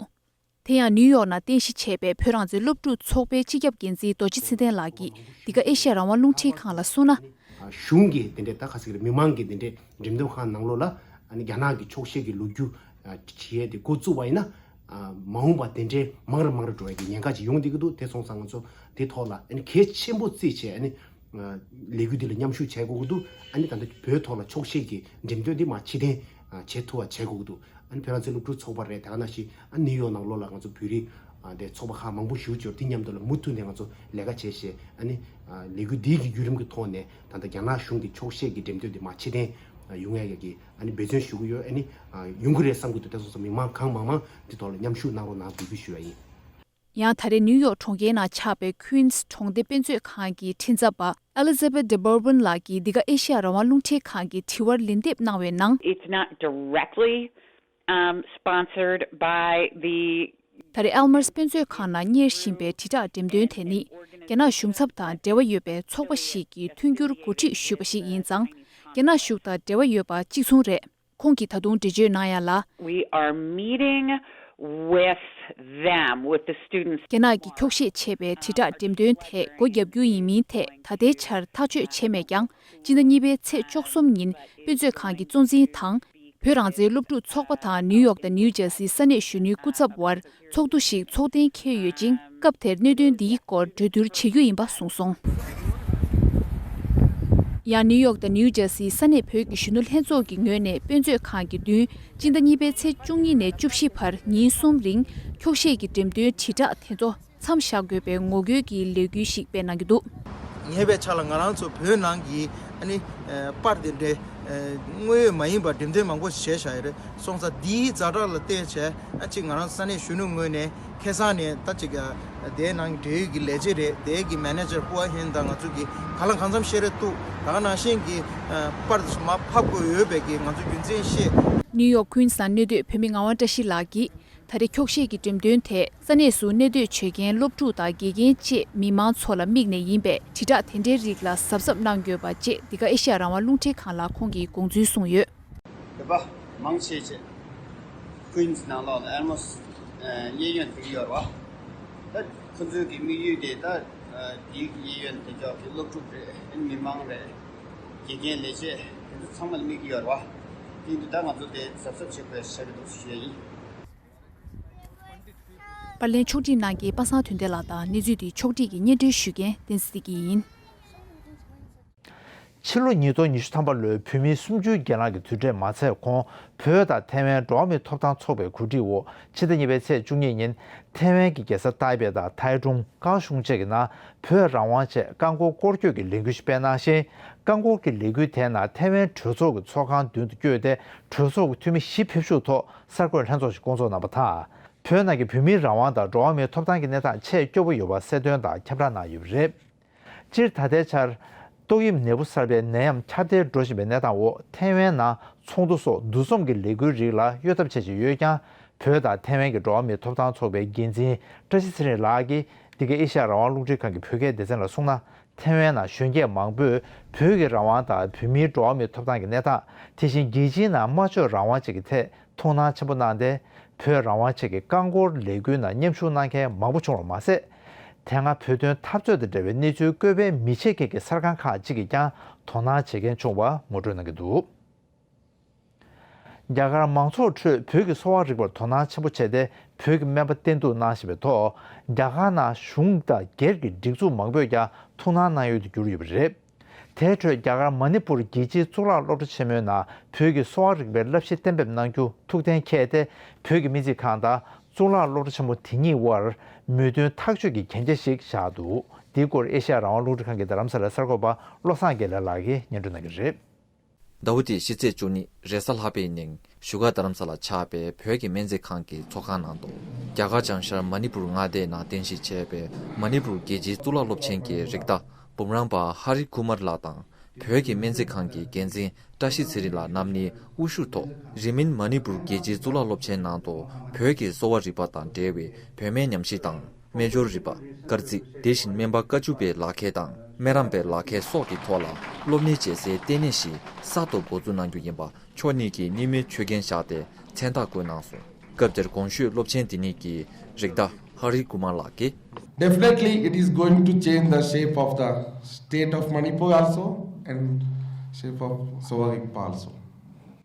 དེ་ཡང་ནིའུ་ཡོག་ནང་རྟེན་གཞི་བྱས་པའི་བོད་རང་བཙན་སློབ་ཕྲུག་ཚོགས་པའི་སྤྱི་ཁྱབ་འགན་འཛིན་རྡོ་རྗེ་ཚེ་བརྟན་ལགས་ཀྱིས་འདི་ག་ཨེ་ཤ་ཡ་རང་དབང་རླུང་འཕྲིན་ཁང་ལ་གསུངས་ན། གཞུང་གིས་དེ་འདྲའི་ད་ག་ཟེར་གྱི་རེད། མི་མང་གིས་དེ་འདྲའི་འགྲེམས་སྟོན་ཁང་ནང་ལོགས་ལ་ཨ་ནི་རྒྱ་ནག་གི་འཁྱོག་བཤད་ཀྱི་ལོ་རྒྱུས་བྱེད་ཡས་དེ་འགོ་བཙུགས་པ་ཡིན་ན། མ་འོངས་པ་དེ་འདྲའི་མང་རུ་མང་རུ་འགྲོ་ཡས་ཀྱི་ཉེན་ཁ་ཅིག་ཡོང་བསྡད་ཀྱི་འདུག་དེ་སོང་ཙང་ང་ཚོ་དེ་ཐོག་ལ་ཨ་ནི་གལ་ཆེན་པོ་བརྩིས་བྱས་ཨ་ནི་ལས་འགུལ་འདི་ལ་མཉམ་ཞུགས་བྱེད་དགོས་ཀྱི་འདུག་ཨ་ནི་ད་ལྟ་བོད་ཐོག་ལ་འཁྱོག་བཤད་ཀྱི་འགྲེམས་སྟོན་འདི་མར་ཕྱིར་འཐེན་བྱེད་ཐུབ་པ་བྱེད་དགོས་ཀྱི་འདུག་ཨ་ནི་བོད་རང་བཙན་སློབ་ཕྲུག་ཚོགས་པ་རེད། དེ་ག་ནང་བཞིན་ཨ་ནི་ནིའུ་ཡོག་ནང་ལོགས་ལ་ང་ཚོ་བོད་རིགས་དེ་ཚོགས་པ་ཁག་མང་པོ་ཞེ་པོ་ཅིག་ཡོད་རེད། དེ་མཉམ་དུ་ལ་མུ་མཐུད་ནས་ང་ཚོ་ལས་ཀ་བྱེད་བྱས་ཨ་ནི་ལས་འགུལ་འདིའི་གི་བརྒྱུད་རིམ་གྱི་ཐོག་ནས་ད་ལྟ་རྒྱ་ནག་གཞུང་གི་འཁྱོག་བཤད་ཀྱི་འགྲེམས་སྟོན་འདི་མར་ཕྱིར་འཐེན་ཡོང་ཡས་ཀྱི་ཨ་ནི་འབད་བརྩོན་ཞུ་གི་ཡོད། ཨ་ནི་ཡོང་གི་རེད་བསམ་གྱི་འདུག་དེ་སོང་ཙང་མི་མང་གང་མང་མང་འདི་ཐོག་ལ་མཉམ་ཞུགས་གནང་རོགས་གནང་འབོད་སྐུལ་ཞུ་ཡ་ཡིན། ཡང་ད་རེས་ནིའུ་ཡོག་གྲོང་ཁྱེར་ནང་ཆགས་པའི་ཀུན་སི་གྲོང་སྡེ་དཔེ་མཛོད་ཁང་གི་མགྲིན་ཚབ་པ་Elizabeth de Bourbon ལགས་ཀྱིས་འདི་ག་ཨེ་ཤ་ཡ་རང་དབང་རླུང་འཕྲིན་ཁང་གི་དྲི་བར་ལན་འདེབས་གནང་བའི་ནང་། It's not directly, um, sponsored by the ད་རེས་ཨལ་མར་དཔེ་མཛོད་ཁང་ནང་གཉེར་བཞིན་པའི་དྲིལ་བསྒྲགས་འགྲེམས་སྟོན་དེ་ནི་རྒྱ་ནག་གཞུང་ཚབ་དང་འབྲེལ་བ་ཡོད་པའི་ཚོགས་པ་ཞིག་གིས་མཐུན་འགྱུར་འགོ་ཁྲིད་ཞུས་པ་ཞིག་ཡིན་ཙང་། རྒྱ་ནག་གཞུང་དང་འབྲེལ་བ་ཡོད་པ་གཅིག་མཚུངས་རེད། ཁོང་གིས་ད་དུང་འགྲེལ་བརྗོད་གནང་ཡ་ལ། We are meeting with them, with the students. རྒྱ་ནག་གིས་འཁྱོག་བཤད་བྱས་པའི་དྲིལ་བསྒྲགས་འགྲེམས་སྟོན་དེ་སྒོ་བརྒྱབ་རྒྱུ་ཡིན་མིན་ཐད་ད་ལྟའི་ཆར་ཐག་གཅོད་བྱས་མེད་ཀྱང་། སྤྱི་ཟླ་གཉིས་པའི་ཚེས་བཅུ་གསུམ་ཉིན་དཔེ་མཛོད་ཁང་གི་གཙོ་འཛིན་དང་། བོད་རང་བཙན་སློབ་ཕྲུག་ཚོགས་པ་དང་ནིའུ་ཡོག་དང་ནིའུ་ཇར་སིའི་ས་གནས་གཞོན་ནུའི་སྐུ་ཚབ་དབར་ཚོགས་འདུ་ཞིག་ཚོགས་གཏན་འཁེལ་ཡོད་ཅིང་། སྐབས་དེར་གནད་དོན་འདིའི་སྐོར་གྲོས་བསྡུར་བྱེད་རྒྱུ་ཡིན་པ་གསུངས་སོང་། ཡང་ནིའུ་ཡོག་དང་ནིའུ་ཇར་སིའི་ས་གནས་བོད་ཀྱི་གཞོན་ནུ་ལྷན་ཚོགས་ཀྱི་ངོས་ནས་དཔེ་མཛོད་ཁང་གི་མདུན་སྤྱི་ཟླ་གཉིས་པའི་ཚེས་བཅུ་གཉིས་ནས་བཅུ་བཞི་བར་ཉིན་གསུམ་རིང་འཁྱོག་བཤད་ཀྱི་འགྲེམས་སྟོན་དྲིལ་བསྒྲགས་དེ་ཚོ་མཚམས་བཞག་དགོས་པའི་ངོ་རྒོལ་གྱི་ལས་འགུལ་ཞིག་སྤེལ་གནང་གི་འདུག་ངེས་པའི་ཆ་ལ་ང་རང་ཚོ་བོད་ནང་གི་ཨ་ནི་པར་དེ་འདྲའི་ དངོས་ཡོད་མ་ཡིན་པ་འགྲེམས་སྟོན་མང་པོ་བྱས་བཞག་ཡོད་རེད། སོང་ཙང་འདིའི་ཛ་དྲག་ལ་བལྟས་བྱས་ཨ་གཅིག་ང་རང་ས་གནས་གཞོན་ནུ་ངོས་ནས་ཁ་སང་ནས་ད་གཅིག་དེའི་ནང་འབྲེལ་ཡོད་ཀྱི་ལས་བྱེད་རེད། དེའི་གི་མེ་ནེ་ཇར་ཧུའ་ཧེན་དང་ང་ཚོ་གི་གང་ལ་གང་འཚམ་བཤད་རེས་ཐུབ། ད་ག་ནང་བཞིན་གྱི་པར་མར་ཕབ་དགོས་ཡོད་པའི་གི་ང་ཚོ་རྒྱུ་མཚན་བཤད། ནིའུ་ཡོག་ཀུན་སི་ནང་གནས་སྡོད་བོད་མི་ངག་དབང་བཀྲ་ཤིས་ལགས་ཀྱིས། ད་རེས་འཁྱོག་བཤད་ཀྱི་འགྲེམས་སྟོན་དེ་ས་གནས་སུ་གནས་སྡོད་བྱེད་མཁན་སློབ་ཕྲུག་དང་དགེ་རྒན་བཅས་མི་མང་ཚོ་ལ་དམིགས་ནས་ཡིན་པས། དྲིལ་བསྒྲགས་དེ་འདྲའི་རིགས་ལ་གཟབ་གཟབ་གནང་དགོས་པ་བཅས་འདི་ག་ཨེ་ཤེ་ཡ་རང་དབང་རླུང་འཕྲིན་ཁང་ལ་ཁོང་གིས་དགོངས་ཚུལ་གསུངས་ཡོད། བོད་པ་མང་ཆེ་ཆེ་ཀུན་སི་ནང་ལོགས་ལ་ཨེར་མོ་སི་གཡས་གཡོན་དེ་གི་ཡོད་རེད་བ། ད་ཁོ་ཚོའི་གི་དམིགས་ཡུལ་དེ་ད་དེའི་གི་གཡས་གཡོན་དེ་ཅོག་གི་སློབ་ཕྲུག་རེད། མི་མང་རེད། དགེ་རྒན་ལས་བྱེད་དེ་ཚོ་ཚང་མ་ལ་དམིགས་ཀྱི་ཡོད་རེད་བ། དེ་འདི་ད་ང་ཚོ་དེ་གཟབ་གཟབ་བྱེད་དགོས་ཤག་གི་འདུག་ཞུ་ཡ་ཡིན། པར་ལེན་ཕྱོགས་སྒྲིག་གནང་མཁན་པ་སངས་དོན་ལྡན་ལགས་དང་གནས་ཚུལ་འདི་ཕྱོགས་སྒྲིག་གིས་སྙན་སྒྲོན་ཞུ་མཁན་བསྟན་འཛིན་བདེ་སྐྱིད་ཡིན། ཕྱི་ལོ་ཉིས་སྟོང་ཉི་ཤུ་ཐམ་པ་ལོའི་བོད་མིའི་གསུམ་བཅུའི་སྒེར་ལངས་ཀྱི་དུས་དྲན་མ་ཚར་གོང་བོད་དང་ཐའེ་ཝན་འགྲོ་བ་མིའི་ཐོབ་ཐང་ཚོགས་པའི་གོ་སྒྲིག་འོག་ཕྱི་ཟླ་གཉིས་པའི་ཚེས་བཅུ་གཉིས་ཉིན་ཐའེ་ཝན་གྱི་རྒྱལ་ས་ཏའེ་པེ་དང་ཐའེ་ཀྲུང་ཀང་གཞུང་བཅས་ཀྱི་ནང་བོད་རང་དབང་ཆེད་རྐང་འཁོར་སྐོར་སྐྱོད་ཀྱི་ལས་འགུལ་ཞིག་སྤེལ་གནང་ཞིང་། རྐང་འཁོར་གྱི་ལས་འགུལ་དེའི་ནང་ཐའེ་ཝན་གྲོས་ཚོགས་ཀྱི་ཚོགས་ཁང་མདུན་དུ་བསྐྱོད་དེ་གྲོས་ཚོགས་ཀྱི་འཐུས་མི་བཞི་ཕེབས་ཞུགས་ཐོག་གསར་འགོད་ལྷན་ཚོགས་ཤིག་བསྐོང་ཚོགས་གནང་པ་དང་། བོད་ནང་གི་བོད་མིའི་རང་དབང་དང་འགྲོ་བ་མིའི་ཐོབ་ཐང་གི་གནས་སྟངས་ཆེས་སྐྱོ་པོ་ཡོད་པ་གསལ་སྟོན་དང་ཁྱབ་བསྒྲགས་གནང་ཡོད་པ་རེད། སྤྱིར་ད་ལྟའི་ཆར། ཏོག་དབྱིབས་ནད་འབུ་གསར་པའི་ནད་ཡམས་ཁྱབ་གདལ་འགྲོ་བཞིན་པའི་གནས་སྟངས་འོག་ཐའེ་ཝན་ནང་ཚོགས་འདུ་སོགས་འདུ་འཛོམས་ཀྱི་ལས་འགུལ་རིགས་ལ་གཡོལ་ཐབས་བྱེད་བཞིན་ཡོད་ཀྱང་། བོད་དང་ཐའེ་ཝན་གྱི་འགྲོ་བ་མིའི་ཐོབ་ཐང་ཚོགས་པའི་འགན་འཛིན་བཀྲ་ཤིས་ཚེ་རིང་ལགས་ཀྱིས་འདི་གའི་ཨེ་ཤ་ཡ་རང་དབང་རླུང་འཕྲིན་ཁང་གི་བོད་སྐད་སྡེ་ཚན་ལ་གསུངས་ན། ཐའེ་ཝན་ནང་གཞོན་སྐྱེས་མང་པོས་བོད་ཀྱི་རང་དབང་དང་བོད་མིའི་འགྲོ་བ་མིའི་ཐོབ་ཐང་གི་གནས་སྟངས། དེ་བཞིན་རྒྱལ་སྤྱིའི་ནང་སྨྲ་བརྗོད་རང་དབང་བཅས་ཀྱི་ཐད་ཐུགས་སྣང་ཆེན་པོ་གནང་སྟེ། བོད་རང་དབང་ཆེད་ཀྱི་རྐང་འཁོར་ལས་འགུལ་ནང་མཉམ་ཞུགས་གནང་མཁན་མང་པོ་བྱུང་བ་མ་ཟད། དེ་སྔ་བོད་དོན་འཐབ་རྩོད་དང་འབྲེལ་བའི་གནས་ཚུལ་བཀོད་སྤེལ་མི་བྱེད་མཁན་གྱི་གསར་ཁང་ཁག་ཅིག་གིས་ཀྱང་དོ་སྣང་བྱེད་མཁན་བྱུང་བ་ངོ་སྤྲོད་གནང་གི་འདུག། རྒྱ་གར་མང་ཚོགས་ཁྲོད་བོད་ཀྱི་གསོ་བ་རིག་པར་དོ་སྣང་ཆེན་པོ་བྱས་ཏེ། བོད་ཀྱི་སྨན་པ་བསྟེན་གཏུག་གནང་བཞིན་པའི་ཐོག། རྒྱ་གར་ནང་གཞུང་དང་སྒེར་གྱི་སྒྲིག་འཛུགས་མང་པོས་ཀྱང་ཐུགས་སྣང་གནང་ཡུལ་དུ་གྱུར་ཡོད་པ་རེད། དེའི་ཁྲོད་རྒྱ་གར་མ་ཎི་པུར་རྒྱལ་སྤྱིའི་གཙུག་ལག་སློབ་གྲྭ་ཆེན་མོའི་ནང་བོད་ཀྱི་གསོ་བ་རིག་པའི་བསླབ་གཞི་གཏན་འབེབས་གནང་རྒྱུ་ཐུགས་གཏན་འཁེལ་ཏེ། བོད་ཀྱི་སྨན་རྩིས་ཁང་དང་གཙུག་ལག་སློབ་གྲྭ་ཆེན་མོ་དེ་གཉིས་དབར་མོས་མཐུན་ཐག་གཅོད་ཀྱི་གན་རྒྱ་ཞིག་བཞག་འདུག། འདིའི་སྐོར་ཨེ་ཤ་ཡ་རང་དབང་རླུང་འཕྲིན་ཁང་གི་རྡ་རམ་ས་ལའི་གསར་འགོད་པ་བློ་བཟང་དགེ་ལེགས་ལགས་ཀྱིས་སྙན་སྒྲོན་གནང་གི་རེད། ཟླ་བ་འདིའི་ཕྱི་ཚེས་བཅུ་གཉིས་རེས་གཟའ་ལྷག་པའི་ཉིན་བཞུགས་སྒར་རྡ་རམ་ས་ལར་ཆགས་པའི་བོད་ཀྱི་སྨན་རྩིས་ཁང་གི་ཚོགས་ཁང་ནང་དུ། རྒྱ་གར་བྱང་ཤར་མ་ཎི་པུར་མངའ་སྡེའི་ནང་རྟེན་གཞི་བྱས་པའི་མ་ཎི་པུར་རྒྱལ་སྤྱིའི་གཙུག་ལག་སློབ་ཆེན་གྱི་རིགས་བདག་འབུམ་རམས་པ་ཧ་རི་ཀུ་མར་ལགས་དང་། བོད་ཀྱི་སྨན་རྩིས་ཁང་གི་འགན་འཛིན་བཀྲ་ཤིས་ཚེ་རིང་ལགས་རྣམ་གཉིས་དབུ་བཞུགས་ཐོག། རིང་མིན་མ་ཎི་པུར་རྒྱལ་སྤྱིའི་གཙུག་ལག་སློབ་ཆེན་ནང་དུ་བོད་ཀྱི་གསོ་བ་རིག་པ་དང་འབྲེལ་བའི་བོད་སྨན་ཉམས་ཞིབ་དང་། སྨན་སྦྱོར་རིག་པ། སྐར་རྩིས། དེ་བཞིན་སྨན་པ་དཀའ་བཅུ་པའི་ལག་ཁྱེར་དང་། སྨན་རམས་པའི་ལག་ཁྱེར་སོགས་ཀྱི་ཐོག་ལ་སློབ་གཉེར་བྱེད་སའི་ལྟེ་གནས་ཤིག་གསར་དུ་འགོ་འཛུགས་གནང་རྒྱུ་ཡིན་པ་ཕྱོགས་གཉིས་ཀྱིས་གཉིས་སྨན་ཆོད་གན་བཞག་སྟེ་མཚན་རྟགས་བཀོད་གནང་སོང་། སྐབས་དེར་གོང་ཞུས་སློབ་ཆེན་དེ་གཉིས་ཀྱི་རིགས་བདག་ཧ་རི་ཀུ་མར་ལགས་ཀྱིས། Definitely, it is going to change the shape of the state of Manipur also and shape of Sowa Rigpa also.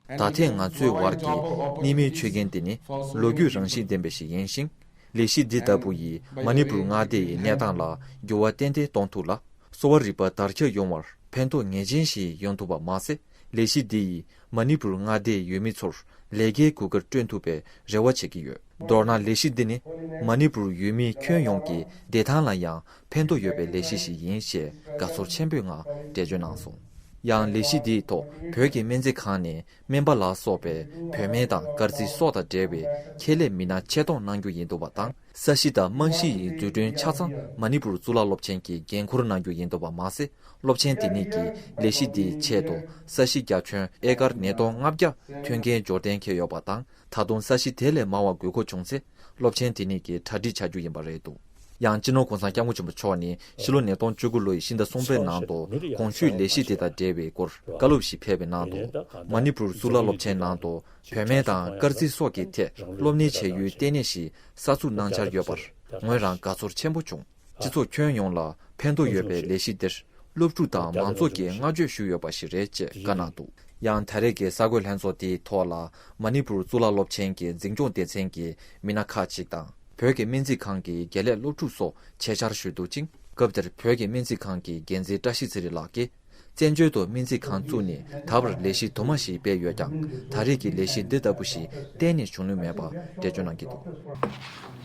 ད་ཐེངས་ང་ཚོའི་བར་གྱི་གཉིས་སྨན་ཆོད་གན་དེ་ནི་ལོ་རྒྱུས་རང་བཞིན་ལྡན་པ་ཞིག་ཡིན་ཞིང་། ལས་གཞི་འདི་ལྟ་བུ་ཡིས་མ་ཎི་པུར་མངའ་སྡེ་ཡི་གནས་སྟངས་ལ་འགྱུར་བ་ཏན་ཏན་གཏོང་ཐུབ་ལ། གསོ་བ་རིག་པ་དར་ཁྱབ་ཡོང་བར་ཕན་ཐོགས་ངེས་ཅན་ཞིག་ཡོང་ཐུབ་པ་མ་ཟད། ལས་གཞི་འདི་ཡིས་མ་ཎི་པུར་མངའ་སྡེའི་ཡུལ་མི་ཚོར་ལས་ཀའི་གོ་སྐབས་བསྐྲུན་ཐུབ་པའི་རེ་བ་བྱེད་ཀྱི་ཡོད། མདོར་ན་ལས་གཞི་འདི་ནི་མ་ཎི་པུར་ཡུལ་མི་ཁྱོན་ཡོངས་ཀྱི་བདེ་ཐང་ལ་ཡང་ཕན་ཐོགས་ཡོད་པའི་ལས་གཞི་ཞིག་ཡིན་ཞེས་དགའ་ཚོར་ཆེན་པོའི་ངང་འགྲེལ་བརྗོད་གནང་སོང་། ཡང་ལས་གཞི་འདིའི་ཐོག་བོད་ཀྱི་སྨན་རྩིས་ཁང་ནས་སྨན་པ་ལ་སོགས་པའི་བོད་སྨན་དང་སྐར་རྩིས་སོགས་དང་འབྲེལ་བའི་ཁྱད་ལས་མི་སྣ་ཆེད་གཏོང་གནང་རྒྱུ་ཡིན་འདུག་པ་དང་། ས་གཞི་དང་རྨང་གཞི་ཡི་འཛུགས་སྐྲུན་ཆ་ཚང་མ་ཎི་པུར་གཙུག་ལག་སློབ་ཆེན་གྱིས་འགན་འཁུར་གནང་རྒྱུ་ཡིན་འདུག་པ་མ་ཟད། སློབ་ཆེན་དེ་ཉིད་ཀྱིས་ལས་གཞི་འདིའི་ཆེད་དུ་ས་གཞི་རྒྱ་ཁྱོན་ཨེ་ཀར་ཉིས་སྟོང་ལྔ་བརྒྱ་ཐོན་མཁན་འབྱོར་གཏན་འཁེལ་ཡོད་པ་དང་། ད་དུང་ས་གཞི་དེ་ལས་མང་བ་དགོས་མཁོ་བྱུང་ཚེ། སློབ་ཆེན་དེ་ཉིད་ཀྱིས་གྲ་སྒྲིག་བྱ་རྒྱུ་ཡིན་པ་རེད་འདུག། ཡང་སྤྱི་ནོར་༸གོང་ས་༸སྐྱབས་མགོན་ཆེན་པོ་མཆོག་ནས་ཕྱི་ལོ་ཉིས་སྟོང་བཅུ་དགུ་ལོའི་ཕྱི་ཟླ་གསུམ་པའི་ནང་དུ་གོང་ཞུས་ལས་གཞི་དེ་དང་འབྲེལ་བའི་སྐོར་བཀའ་སློབ་ཞིག་ཕེབས་པའི་ནང་དུ། མ་ཎི་པུར་གཙུག་ལག་སློབ་ཆེན་ནང་དུ་བོད་སྨན་དང་སྐར་རྩིས་སོགས་ཀྱི་ཐད་སློབ་གཉེར་བྱ་ཡུལ་ལྟེ་གནས་ཤིག་གསར་འཛུགས་གནང་འཆར་ཡོད་པར་ངོས་རང་དགའ་ཚོར་ཆེན་པོ་བྱུང་། སྤྱི་ཚོགས་ཁྱོན་ཡོངས་ལ་ཕན་ཐོགས་ཡོད་པའི་ལས་གཞི་འདིར་སློབ་ཕྲུག་དང་མང་ཚོགས་ཀྱིས་བསྔགས་བརྗོད་ཞུས་ཡོད་པ་ཞིག་རེད་ཅེས་བཀའ་གནང་འདུག། ཡང་ད་རེས་ཀྱི་གསར་འགོད་ལྷན་ཚོགས་དེའི་ཐོག་ལ་མ་ཎི་པུར་གཙུག་ལག་སློབ་ཆེན་གྱི་འཛིན་སྐྱོང་སྡེ་ཚན་གྱི་མི་སྣ་ཁག་ཅིག་དང་། བོད་ཀྱི་སྨན་རྩིས་ཁང་གི་དགེ་ལས་སློབ་ཕྲུག་སོགས་ཆེད་བཅར་ཞུས་འདུག་ཅིང་། སྐབས་དེར་བོད་ཀྱི་སྨན་རྩིས་ཁང་གི་འགན་འཛིན་བཀྲ་ཤིས་ཚེ་རིང་ལགས་ཀྱིས། བཙན་བྱོལ་དུ་སྨན་རྩིས་ཁང་བཙུགས་ནས་ད་བར་ལས་གཞི་དུ་མ་ཞིག་སྤེལ་ཡོད་ཀྱང་། ད་རེས་ཀྱི་ལས་གཞི་འདི་ལྟ་བུ་ཞིག་གཏན་ནས་བྱུང་མྱོང་མེད་པ་འགྲེལ་བརྗོད་གནང་གི་འདུག།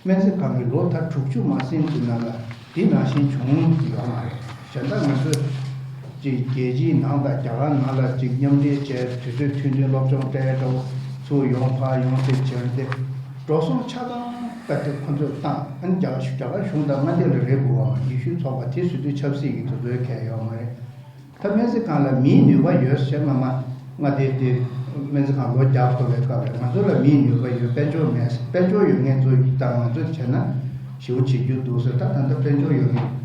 སྨན་རྩིས་ཁང་གི་ལོ་ཟླ་དྲུག་ཅུ་མ་ཟིན་གྱི་ནང་ལ་འདི་ནང་བཞིན་བྱུང་ཡོད་མ་རེད། གཞན་དག་ང་ཚོས་ ཅིག་རྒྱལ་སྤྱིའི་ནང་དང་རྒྱ་གར་ནང་ལ་ཅིག་མཉམ་འབྲེལ་བྱས། དུས་ཚོད་ཐུང་ཐུང་སློབ་སྦྱོང་སྤྲད་འགྲོ། ཚུར་ཡོང་ཕར་ཡོང་ཟེར་བྱས་ཏེ། འགྲོ་སོང་ཆ་ཚང་ད་དེ་ཁོ་ཚོས་བཏང་། ཨ་ནི་རྒྱ་རྒྱ་གར་གཞུང་དང་མངའ་སྡེ་ལ་རེ་དགོས་པ། ཡེ་ཤུའི་ཚོགས་པ་དེ་ཟེར་དུས་ཆབ་སྲིད་ཀྱི་དེ་ཚོའི་གལ་ཡོད་མ་རེད། ད་སྨན་རྩིས་ཁང་ལ་མིའི་ནུས་པ་ཡོད་ཟེར། མ་མ་མངའ་སྡེ་དེ་སྨན་རྩིས་ཁང་ལོ་བརྒྱ་འཁོར་བའི་སྐབས་ལ་ང་ཚོ་ལ་མིའི་ནུས་པ་ཡོད། དཔལ་འབྱོར་མེད། དཔལ་འབྱོར་ཡོད་མཁན་ཚོ་དང་ང་ཚོ་བྱས་ན་ཞེ་པོ་བྱེད་རྒྱུ་འདུག་ཟེར། ད་ད་ལྟ་དཔལ་འབྱོར་ཡོད་མཁན་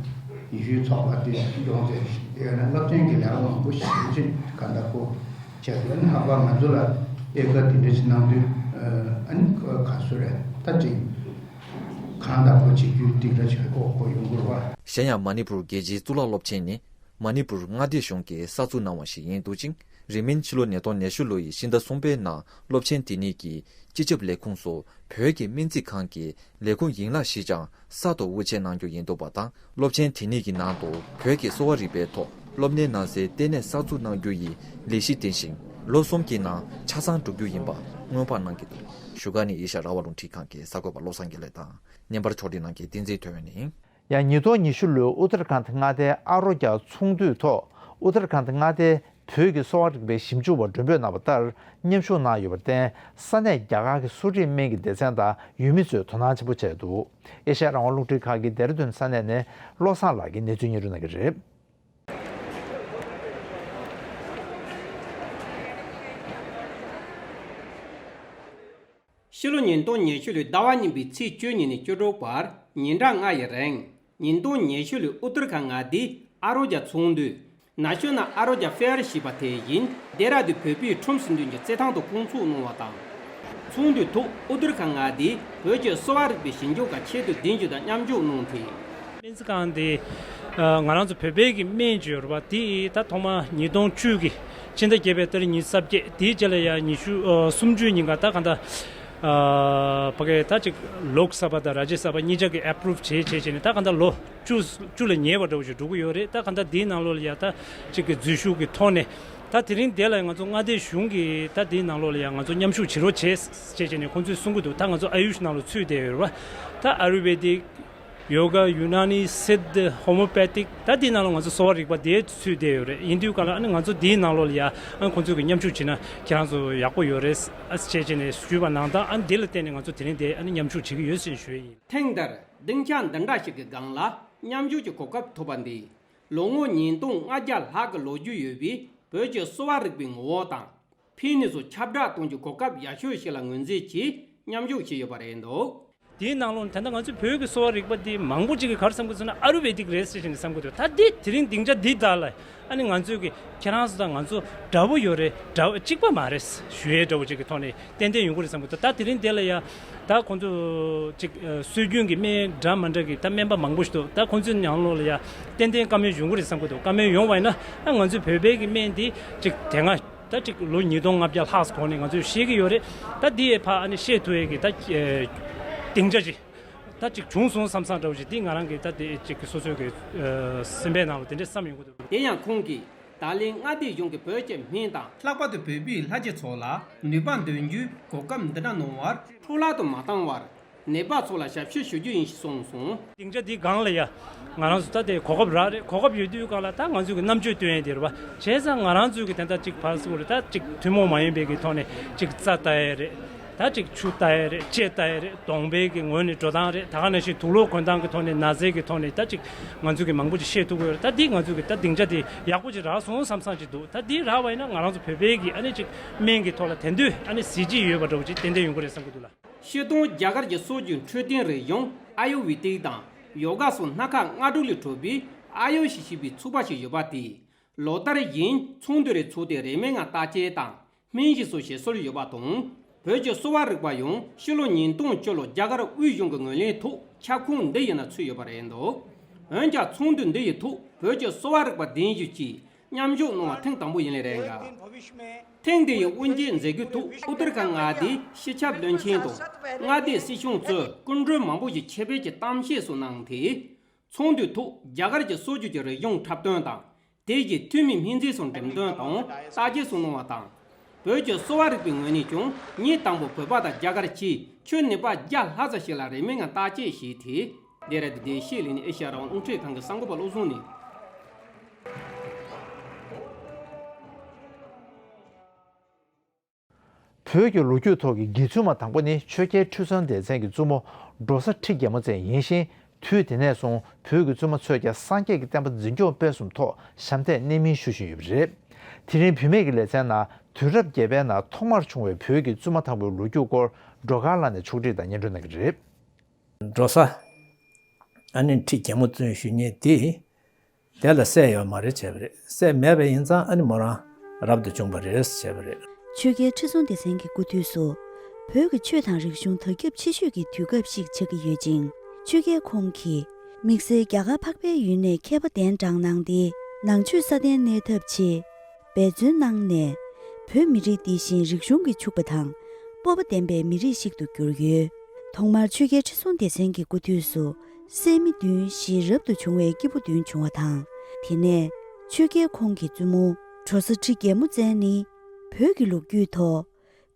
ཡེ་ཤུའི་ཚོགས་པ་དེ་ཡོང་ཟེར། ཡོད་ན་རླབས་ཆེན་གྱི་ལས་ཀ་མང་པོ་ཞེ་པོ་ཅིག་གང་ལྟར་ཁོ་བྱས་འདུག། ཨ་ནི་ལྷག་པར་ང་ཚོ་ལ་ཨེ་ཁ་དེ་འདྲ་ཞིག་གནང་དུས། ཨ་ནི་ག་ཚོད་རེད། ད་ཅིག་གང་ལྟར་ཁོ་བྱེད་རྒྱུའི་སྡིངས་ཆ་ཆགས་ཁོ་ཁོ་ཡོང་དགོས་པ། གཞན་ཡང་མ་ཎི་པུར་རྒྱལ་སྤྱིའི་གཙུག་ལག་སློབ་ཆེན་ནི། མ་ཎི་པུར་མངའ་སྡེ་གཞུང་གིས་གསར་འཛུགས་གནང་བ་ཞིག་ཡིན་འདུག་ཅིང་། རིང་མིན་ཕྱི་ལོ་ཉིས་སྟོང་ཉི་ཤུ་ལོ་ཡི་ཕྱི་ཟླ་གསུམ་པའི་ནང་སློབ་ཆེན་དེ་ཉིད་ཀྱི་སྤྱི་ཁྱབ་ལས་ཁུངས་སུ་བོད་ཀྱི་སྨན་རྩིས་ཁང་གི་ལས་ཁུངས་ཡན་ལག་བཞི་ཀྱང་གསར་དུ་དབུ་འབྱེད་གནང་རྒྱུ་ཡིན་འདུག་པ་དང་། སློབ་ཆེན་དེ་ཉིད་ཀྱི་ནང་དུ་བོད་ཀྱི་གསོ་བ་རིག་པའི་ཐོག་སློབ་གཉེར་གནང་སའི་ལྟེ་གནས་གསར་འཛུགས་གནང་རྒྱུ་ཡི་ལས་གཞི་འདིང་ཞིང་། ལོ་གསུམ་གྱི་ནང་ཆ་ཚང་གྲུབ་རྒྱུ་ཡིན་པ་སྔོན་དཔག་གནང་གི་འདུག། བཞུགས་སྒར་ནས་ཨེ་ཤ་ཡ་རང་དབང་རླུང་འཕྲིན་ཁང་གི་གསར་འགོད་པ་བློ་བཟང་དགེ་ལེགས་དང་། བརྙན་པར་ཕྱོགས་སྒྲིག་གནང་མཁན་བསྟན་འཛིན་ཐོན་རེ་ཡིན། ཡང་ཉིས་སྟོང་ཉི་ཤུ་ལོའི་ཨུ་ཏར་ཁཱན་མངའ་སྡེའི་ཨ་རོ་ཀྱ་ཚོགས་འདུའི་ཐོག་ཨུ་ཏར་ཁཱན་མངའ་སྡེའི་བོད་ཀྱི་གསོ་བ་རིག་པའི་ཞིབ་འཇུག་པ་མགྲོན་འབོད་གནང་བ་ལྟར་མཉམ་ཞུགས་གནང་ཡོད་པར་བརྟེན། ས་གནས་རྒྱ་གར་གྱི་གསོ་རིག་སྨན་གྱི་སྡེ་ཚན་དང་ཡུལ་མི་ཚོས་དོ་སྣང་ཆེན་པོ་བྱས་འདུག། ཨེ་ཤ་ཡ་རང་དབང་རླུང་འཕྲིན་ཁང་གི་ལྡེ་ར་ལྡུན་ས་གནས་ནས་བློ་བཟང་ལགས་ཀྱིས་གནས་ཚུལ་སྙན་སྒྲོན་གནང་གི་རེད། ཕྱི་ལོ་ཉིས་སྟོང་ཉི་ཤུ་ལོའི་ཟླ་བ་གཉིས་པའི་ཚེས་བཅུ་གཉིས་ནས་བཅུ་དྲུག་བར་ཉིན་གྲངས་ལྔ་ཡི་རིང་། ཉིས་སྟོང་ཉི་ཤུ་ལོའི་ཨུ་ཏར་ཁཱན་མངའ་སྡེའི་ཨ་རོ་ཀྱ་ཚོགས་འདུས་ནཱ་ཤོ་ནཱལ་ཨ་རོ་ཀྱ་ཕེ་ཡར་ཞེས་པ་དེ་བཞིན་ལྡེ་ར་ལྡུན་བོད་པའི་ཁྲོམ་ཟིན་ཐོན་གྱི་རྩེད་ཐང་དུ་བསྐོང་ཚོགས་གནང་བ་དང་། ཚོགས་འདུའི་ཐོག་ཨུ་ཏར་ཁཱན་མངའ་སྡེའི་བོད་ཀྱི་གསོ་བ་རིག་པའི་ཞིབ་འཇུག་ཁང་ཆེད་དུ་གདན་ཞུ་དང་མཉམ་ཞུགས་གནང་སྟེ། སྨན་རྩིས་ཁང་དེ་ང་རང་ཚོ་བོད་པའི་གི་སྨན་བཅོས་ར་བ་དེ་ད་ཐོག་མ་ཉིས་སྟོང་བཅུ་གི་ཕྱི་ཟླ་བརྒྱད་པའི་ཏ་རིག་ཉི་ཤུ་རྩ་བརྒྱད། དེའི་རྗེས་ལ་ཡང་ཉི་ཤུ་ཨ་སུམ་ཅུ་ཉིན་ག་ད་ག་ད་ཨ་ཕ་གི་ད་ཅིག་ལོག་སབ་བྷ་དང་རཱ་ཇི་སབ་བྷ་གཉིས་ཆ་གི་ཨེ་པུ་རུབ་བྱས་བྱས་བྱས་ནས་ད་ག་ད་ལོ་བཅུ་བཅུ་ལ་ཉེ་བ་འདྲ་བོ་ཞིག་འགྲོ་གི་ཡོད་རེད། ད་ག་ད་དེའི་ནང་ལོགས་ལ་ཡང་ད་ཅིག་གི་འཛུལ་ཞུགས་ཀྱི་ཐོག་ནས་ད་དེ་རིང་དེ་ལ་ང་ཚོ་མངའ་སྡེ་གཞུང་གི་ད་དེའི་ནང་ལོགས་ལ་ཡང་ང་ཚོ་མཉམ་ཞུགས་བྱེད་རོགས་བྱས་བྱས་བྱས་ནས་ཁོང་ཚོས་གསུང་གི་འདུག། ད་ང་ཚོ་ཨ་ཡུཤ་ནང་ལ་ཚུད་བསྡད་ཡོད་རེད་བ། ད་ཨ་ཡུར་བེ་དིག། ཡོ་ག། ཡུ་ན་ནི། སིད། ཧོ་མོ་པེ་ཐིག། ད་དེའི་ནང་ལ་ང་ཚོ་གསོ་བ་རིག་པ་དེ་ཚུད་བསྡད་ཡོད་རེད། ཡིན་དུས་ག་ལ་ཨ་ནི་ང་ཚོ་དེའི་ནང་ལོགས་ལ་ཡ་ཨ་ནི་ཁོང་ཚོས་ཀྱི་མཉམ་ཞུགས་བྱས་ན་ཁྱེད་རང་ཚོ་ཡག་པོ་ཡོད་རེད་ཨ་ཟེར་བྱས་བྱས་ནས་ཞུས་པ་ནང་ལྟར་ཨ་ནི་དེ་ལ་བརྟེན་ནས་ང་ཚོ་དེ་རིང་དེ་ཨ་ནི་མཉམ་ཞུགས་བྱེད་ཀྱི་ཡོད་ཟེར་ཞུ་ཡ་ཡིན། ཐེངས་འདིར་སྡིངས་ཆ་འདི་འདྲ་ཞིག་གི་སྒང་ལ་མཉམ་ཞུགས་ཀྱི་གོ་སྐབས་ཐོབ་པ་འདིས། ལོ་ངོ་ཉིས་སྟོང་ལྔ་བརྒྱ་ལྷག་གི་ལོ་རྒྱུས་ཡོད་པའི་བོད་ཀྱི་གསོ་བ་རིག་པའི་ངོ་བོ་དང་། ཕན་ནུས་སོགས་ཁྱབ་བསྒྲགས་གཏོང་རྒྱུའི་གོ་སྐབས་ཡག་ཤོས་ཤིག་ལ་ངོས་འཛིན་གྱིས་མཉམ་ཞུགས་བྱས་ཡོད་པ་རེད་འདུག། དེའི་ནང་ལོགས་ནས་ད་ལྟ་ང་ཚོའི་བོད་ཀྱི་གསོ་བ་རིག་པ་འདི་མང་པོ་ཅིག་གིས་ག་རེ་བསམ་གྱི་འདུག་ཟེར་ན་ཨ་ཡུར་བེ་དིག་རེད་ཟེར་བཞིན་བསམ་གྱི་འདུག། ད་འདི་དེ་རིང་སྡིངས་ཆ་འདི་དག་ལ་ཨ་ནི་ང་ཚོས་ཀྱི་ཁྱེད་རང་ཚོ་དང་ང་ཚོ་འདྲ་པོ་ཡོད་རེད། འདྲ་པོ་གཅིག་པ་མ་རེད་ཞུ་ཡས་འདྲ་པོ་ཅིག་གི་ཐོག་ནས་ཏན་ཏན་ཡོང་གི་རེད་བསམ་གྱི་འདུག། ད་དེ་རིང་འདི་ལ་ཡ་ད་ཁོང་ཚོ་ཅིག་སྲོལ་རྒྱུན་གྱི་སྨན་འདྲ་མི་འདྲ་གི་ད་སྨན་པ་མང་པོ་ཞིག་འདུག། ད་ཁོང་ཚོའི་ནང་ལོགས་ལ་ཡ་ཏན་ཏན་བཀའ་མོལ་ཡོང་གི་རེད་བསམ་གྱི་འདུག། བཀའ་མོལ་ཡོང་བ་ཡིན་ན་ཨ་ང་ཚོའི་བོད་པའི་གི་སྨན་འདི་ཅིག་དེ་སྔ། ད་ཅིག་ལོ་ཉིས་སྟོང་ལྔ་བརྒྱ་ལྷག་ཙམ་གོང་ནས་ང་ཚོས་ཤེས་ཀྱི་ཡོད་རེད། ད་འདི་ཡི་ཕ་ཨ་ནི་ཤེས་ཐུབ་ཡས་ཀྱི་ད་ཨེ་སྡིངས་ཆ་ཅིག་ད་ཅིག་བྱུང་སོང་བསམ་བསམ་འདྲ་བོ་ཞིག་འདི་ང་རང་གི་ད་དེ་ཅིག་གི་སོ་སོའི་གི་ཨེ་སེམས་པའི་ནང་ལ་དེ་འདྲས་བསམ་ཡོང་གི་འདུག། དེ་ཡང་ཁོང་གིས་ད་ལན་མངའ་སྡེ་གཞུང་གིས་བོད་ཀྱི་སྨན་དང་། ལྷག་པར་དུ་བོད་པའི་ལྷ་རྗེ་ཚོ་ལ་ནུས་པ་འདོན་རྒྱུའི་གོ་སྐབས་འདི་འདྲ་གནང་བར་འཕྲོ་བརླག་ཏུ་མ་བཏང་བར། ནད་པ་ཚོ་ལ་ཞབས་ཕྱི་ཞུ་རྒྱུ་ཡིན་ཞེས་གསུངས་སོང་། སྡིངས་ཆ་འདི་སྒང་ལ་ཡ། ང་རང་ཚོ་ད་དེ་གོ་སྐབས་རག་རེད། གོ་སྐབས་ཡོད་དུས་སྒང་ལ་ད་ང་ཚོས་ཀྱི་རྣམ་དཔྱོད་སྟོན་ཡས་དེ་རེད་པ། བྱས་ཙང་ང་རང་ཚོས་ཀྱི་དེ་འདྲ་གཅིག་ཕར་ཚུར་རེད་ད་གཅིག་ཐུན་མོང་མ་ཡིན་པའི་གི་ཐོག་ནས་གཅིག་རྩྭ་ལྟ་ཡས་རེད། ད་གཅིག་ཆུ་ལྟ་ཡས་རེད། ལྕེ་ལྟ་ཡས་རེད། གདོང་པའི་གི་ངོས་ནས་འགྲོ་སྟངས་རེད། ད་ག་ནང་བཞིན་དུག་ལོག་གོན་སྟངས་ཀྱི་ཐོག་ནས་ན་ཚའི་གི་ཐོག་ནས་ད་གཅིག་ང་ཚོས་ཀྱི་མང་པོ་ཅིག་ཤེས་ཐུབ་ཀྱི་ཡོད་རེད། ད་འདི་ང་ཚོས་ཀྱི་ད་སྡིངས་ཆ་དེ་ཡག་པོ་ཅིག་རག་སོང་བསམ་བསམ་ཅིག་འདུག། ད་འདི་རག་པ་ཡིན་ན་ང་རང་ཚོ་བོད་པའི་གི་ཨ་ནི་གཅིག་སྨན་གྱི་ཐོག་ལ་དེ་འདོད་ཨ་ནི་གཟི་བརྗིད་ཡོད་པ་འདྲ་བོ་ཅིག་ཏན་ཏན་ཡོང་གི་རེད་བསམ་གྱི་འདུག་ལ། སྤྱིར་བཏང་རྒྱ་གར་གྱི་སྲོལ་རྒྱུན་འཕྲོད་བསྟེན་རིག་གཞུང་ཨ་ཡུར་ཝེ་ཏིག་དང་ཡོ་ག་སོགས་སྣ་ཁ་ལྔ་དྲུག་ལས་གྲུབ་པའི་ཨ་ཡུ་ཤི་ཞེས་པའི་ཚོགས་པ་ཞིག་ཡོད་པ་དེས་ལོ་ལྟར་བཞིན་ཚོགས་འདུ་རེ་ཚོགས་ཏེ་རིན་མེད་ངང་བརྟག་དཔྱད་དང་སྨན་གཞི་སོགས་བྱེད་སྲོལ་ཡོད་པ་དང་། བོད་ཀྱི་གསོ་བ་རིག་པ་ཡང་ཕྱི་ལོ་ཉིས་སྟོང་བཅུ་ལོར་རྒྱ་གར་དབུས་གཞུང་གི་ངོས་ལེན་ཐོག་ཁྱབ་ཁོངས་འདི་ཡི་ནང་ཚུད་ཡོད་པ་རེད་འདུག། འོན་ཀྱང་ཚོགས་འདུ་འདི་ཡི་ཐོག་བོད་ཀྱི་གསོ་བ་རིག་པ་གདན་ཞུ་གྱིས་མཉམ་ཞུགས་གནང་བ་ཐེངས་དང་པོ་ཡིན་ལེ་རེད་འགའ། ཐེངས་འདི་ཡི་དབུ་འབྱེད་མཛད་སྒོའི་ཐོག་ཨུ་ཏར་ཁཱན་མངའ་སྡེའི་སྤྱི་ཁྱབ་བློན་ཆེན་དང་མངའ་སྡེའི་སྲིད་གཞུང་གཙོས་སྐུ་མགྲོན་མང་པོ་ཞིག་ཆེད་ཕེབས་ཀྱིས་གཏམ་བཤད་སོགས་གནང་སྟེ། ཚོགས་འདུའི་ཐོག་རྒྱ་གར་གྱི་སྲོལ་རྒྱུན་གྱི་རིག་གཞུང་འཁྲབ་སྟོན་དང་། དེ་བཞིན་ཐོན་མིའི་སྨན་རྫས་སོགས་འགྲེམས་སྟོན་དང་བརྟག་དཔྱད་སོགས་གནང་བ་དང་། བོད་ཀྱི་གསོ་བ་རིག་པའི་ངོས་ནས་ཀྱང་ཉིན་དང་པོ་བོད་པ་དང་རྒྱ་གར་གྱི་ཁྱོན་ནད་པ་བརྒྱ་ལྷག་ཙམ་ཞིག་ལ་རིན་མེད་ངང་བརྟག་དཔྱད་བྱས་ཏེ། ལྡེ་ར་ལྡུན་བདེ་སྐྱིད་གླིང་ནས་ཨེ་ཤ་ཡ་རང་དབང་རླུང་འཕྲིན་ཁང་གི་གསར་འགོད་པ་བློ་བཟང་ནས། བོད་ཀྱི་ལོ་རྒྱུས་ཐོག་གི་དགེ་ཚུལ་མ་དང་པོ་ནི་ཆོས་རྒྱལ་ཁྲི་སྲོང་ལྡེ་བཙན་གྱི་བཙུན་མོ་འབྲོ་བཟའ་ཁྲི་རྒྱལ་མོ་བཙན་ཡིན་ཞིང་། དུས་དེ་ནས་བཟུང་བོད་ཀྱི་བཙུན་མ་ཚོས་ཀྱང་སངས་རྒྱས་ཀྱི་བསྟན་པ་འཛིན་སྐྱོང་སྤེལ་གསུམ་ཐོག་ཞབས་འདེགས་གནད་སྨིན་ཞུ་བཞིན་ཡོད་པ་རེད། དེ་རིང་བུད་མེད་ཀྱི་ལེ་ཚན་ནང་དུས་རབས་བརྒྱད་པའི་ནང་ཐོག་མར་བྱུང་བའི་བོད་ཀྱི་བཙུན་མ་དང་པོའི་ལོ་རྒྱུས་སྐོར་སྒྲོལ་དཀར་ལགས་ནས་ཕྱོགས་སྒྲིག་དང་སྙན་སྒྲོན་གནང་གི་རེད། འབྲོ་བཟའ་ཨ་ནི་ཁྲི་རྒྱལ་མོ་བཙུན་ཞུ་མཁན་དེ། དེ་ལ་སྲས་ཡོད་མ་རེད་བྱས་པ་རེད། སྲས་མེད་པ་ཡིན་ཙང་ཨ་ནི་མོ་རང་རབ་ཏུ་བྱུང་བ་རེད་བྱས་པ་རེད། ཆོས་རྒྱལ་ཁྲི་སྲོང་ལྡེ་བཙན་གྱི་སྐུ་དུས་སུ། བོད་ཀྱི་ཆོས་དང་རིག་གཞུང་དར་ཁྱབ་ཆེ་ཤོས་ཀྱི་དུས་སྐབས་ཤིག་ཆགས་ཀྱི་ཡོད་ཅིང་། ཆོས་རྒྱལ་ཁོང་གིས་དམིགས་བསལ་རྒྱ་གར་འཕགས་པའི་ཡུལ་ནས་མཁས་པ་གདན་དྲངས་གནང་སྟེ། ནང་ཆོས་སྲ་བརྟན་གནས་ཐབས་ཆེད། འབད་བརྩོན་གནང་ནས། བོད་མི་རིགས་འདི་བཞིན་རིག་གཞུང་གིས་ཕྱུག་པ་དང་། སྤོབས་པ་ལྡན་པའི་མི་རིགས་ཤིག་ཏུ་གྱུར་ཡོད། ཐོག་མར་ཆོས་རྒྱལ་ཁྲི་སྲོང་ལྡེ་བཙན་གྱི་སྐུ་དུས་སུ། སྲས་མི་བདུན་བཞི་རབ་ཏུ་བྱུང་བའི་སྐྱེས་བུ་བདུན་བྱུང་བ་དང་། དེ་ནས་ཆོས་རྒྱལ་ཁོང་གི་བཙུན་མོ་འབྲོ་བཟའ་ཁྲི་རྒྱལ་མོ་བཙན་ནི། བོད་ཀྱི་ལོ་རྒྱུས་ཐོག་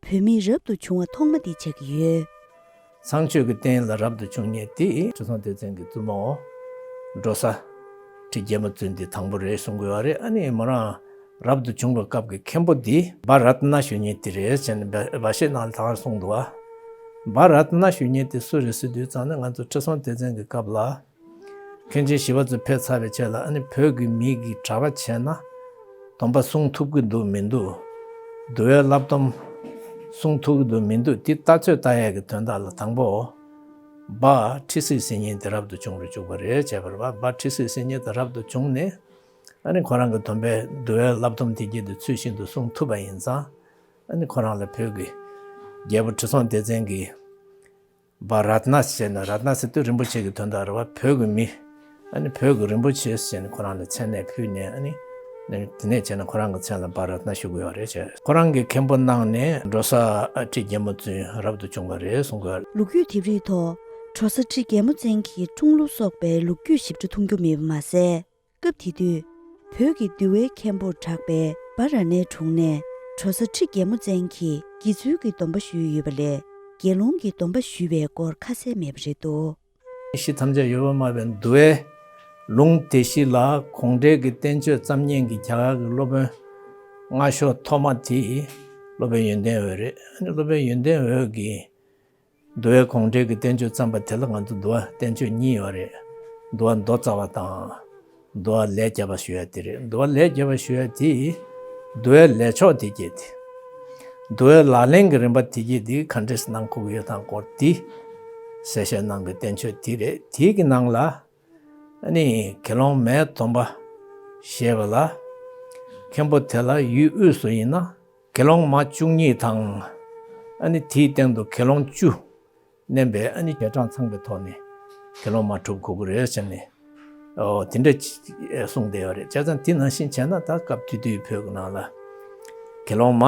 བུད་མེད་རབ་ཏུ་བྱུང་བ་ཐོག་མ་དེ་ཆགས་ཀྱི་ཡོད། ཚངས་སྤྱོད་ཀྱི་རྟེན་ལ་རབ་ཏུ་བྱུང་མཁན་དེ་ཁྲི་སྲོང་ལྡེ་བཙན་གྱི་བཙུན་མོ། འབྲོ་བཟའ་ཁྲི་རྒྱལ་མོ་བཙུན་དེ་དང་པོ་རེད་གསུང་གི་ཡོད་རེད། ཨ་ནི་མོ་རང་རབ་ཏུ་བྱུང་བའི་སྐབས་ཀྱི་མཁན་པོ་འདི་བྷ་རཏྣ་ཞུ་མཁན་དེ་རེད་ཟེར་ནས་སྦ་བཤད་ནང་ལ་ད་ག་གསུངས་འདུག་བ། བྷ་རཏྣ་ཞུ་མཁན་དེ་སུ་རེད་ཟེར་དུས་ཙང་ནས་ང་ཚོ་ཁྲི་སྲོང་ལྡེ་བཙན་གྱི་སྐབས་ལ། མཁན་ཆེན་ཞི་བ་འཚོ་ཕེབས་ཚར་བའི་རྗེས་ལ་ཨ་ནི་བོད་ཀྱི་མི་གིས་གྲྭ་པ་བྱས་ན་སྡོམ་པ་སྲུང་ཐུབ་ཀྱི་འདུག་མི་འདུག་འདུལ་བའི་བསླབ་སྡོམ་སྲུང་ཐུབ་ཀྱི་འདུག་མི་འདུག་དེ་ལྟ་ཚོད་ལྟ་ཡས་ཀྱི་དོན་དག་ལ་དང་པོ། བྷ་ཁྲི་སྲིད་ཟེར་མཁན་དེ་རབ་ཏུ་བྱུང་རུ་བཅུག་པ་རེད་བྱས་པ་རེད་བ། བྷ་ཁྲི་སྲིད་ཟེར་མཁན་དེ་རབ་ཏུ་བྱུང་ནས་ཨ་ནི་ཁོ་རང་གི་སྡོམ་པའི་འདུལ་བའི་བསླབ་སྡོམ་དེ་གྱད་དུ་ཚུལ་བཞིན་དུ་སྲུང་ཐུབ་པ་ཡིན་ཙང་། ཨ་ནི་ཁོ་རང་ལ་བོད་ཀྱི་རྒྱལ་པོ་ཁྲི་སྲོང་ལྡེ་བཙན་གྱིས་བྷ་རཏྣ་ཟེར་ན་རཏྣ་ཟེར་དུས་རིན་པོ་ཆེ་གི་དོན་དག་རེད་བ། བོད་ཀྱི་མི་ཨ་ནི་བོད་ཀྱི་རིན་པོ་ཆེ་ཟེར་ནས་ཁོ་རང་ལ་མཚན་གནས་ཕུལ་ནས་ཨ་ནི་དེ་ནས་བྱས་ན་ཁོ་རང་གི་མཚན་ལ་བྷ་རཏྣ་ཞུ་གི་ཡོད་རེད་བྱས། ཁོ་རང་གིས་མཁན་པོ་གནང་ནས་འབྲོ་བཟའ་ཁྲི་རྒྱལ་མོ་བཙུན་རབ་ཏུ་བྱུང་བ་རེད་གསུང་གི་ཡོད། ལོ་རྒྱུས་དེབ་རིགས་ཐོག་འབྲོ་བཟའ་ཁྲི་རྒྱལ་མོ་བཙན་གྱི་འཁྲུངས་ལོ་སོགས་པའི་ལོ་རྒྱུས་ཞིབ་ཕྲ་མཐོང་རྒྱུ་མེད་པ་མ་ཟད། སྐབས་དེ་དུས་བོད་ཀྱི་འདུལ་བའི་མཁན་པོར་གྲགས་པའི་བྷ་ར་ཎའི་དྲུང་ནས་འབྲོ་བཟའ་ཁྲི་རྒྱལ་མོ་བཙན་གྱིས་དགེ་ཚུལ་གྱི་སྡོམ་པ་ཞུས་ཡོད་པ་ལས་དགེ་སློང་གི་སྡོམ་པ་ཞུས་པའི་སྐོར་ཁ་གསལ་མེད་པ་རེད་འདུག་ཤི་ཐམས་ཅད་ཡོད་པར་སྨྲ་བའི་འདུལ་བའི་ལུང་དེ་བཞི་ལ་གོང་འགྲེལ་གྱི་བསྟན་བཅོས་བརྩམས་མཁན་གྱི་རྒྱ་གར་གྱི་སློབ་དཔོན་སྔ་ཤོས་ཐོག་མ་དེ་སློབ་དཔོན་ཡོན་ཏན་འོད་རེད། ཨ་ནི་སློབ་དཔོན་ཡོན་ཏན་འོད་ཀྱིས། འདུལ་བའི་གོང་འགྲེལ་གྱི་བསྟན་བཅོས་བརྩམས་པ་དེ་ལ་ང་ཚོ་འདུལ་བ་བསྟན་བཅོས་གཉིས་ཡོད་རེད། འདུལ་བ་མདོ་རྩ་བ་དང་། འདུལ་བ་ལས་བརྒྱ་པ་ཞུ་ཡ་དེ་རེད། འདུལ་བ་ལས་བརྒྱ་པ་ཞུ་ཡ་དེ། འདུལ་བའི་ལས་ཕྱོགས་དེ་གྱད་དེ། འདུལ་བའི་ལག་ལེན་གྱི་རིམ་པ་དེ་གྱད་དེ་ག་འདྲས་གནང་དགོས་ཀྱི་ཡོད་དང་སྐོར་དེ། གསལ་བཤད་གནང་གི་བསྟན་བཅོས་དེ་རེད། དེ་གི་ནང་ལ། ཨ་ནི་དགེ་སློང་མའི་སྡོམ་པ་བཞེས་པ་ལ། མཁན་པོ་དེ་ལ་ཡུལ་དབུས་སུ་ཡིན་ན། དགེ་སློང་མ་བཅུ་གཉིས་དང་། ཨ་ནི་དེའི་སྟེང་དུ་དགེ་སློང་བཅུ་བསྣན་པའི་ཨ་ནི་བྱེ་བྲག་ཚང་པའི་ཐོག་ནས་དགེ་སློང་མ་གྲུབ་དགོས་ཀྱི་རེད་ཟེར་ནས། ཨོ་དེ་འདྲ་ཅིག་གསུངས་བསྡད་ཡོད་རེད། བྱས་ཙང་དེ་ནང་བཞིན་བྱས་ན་ད་སྐབས་དེ་དུས་བོད་ཀྱི་ནང་ལ་དགེ་སློང་མ་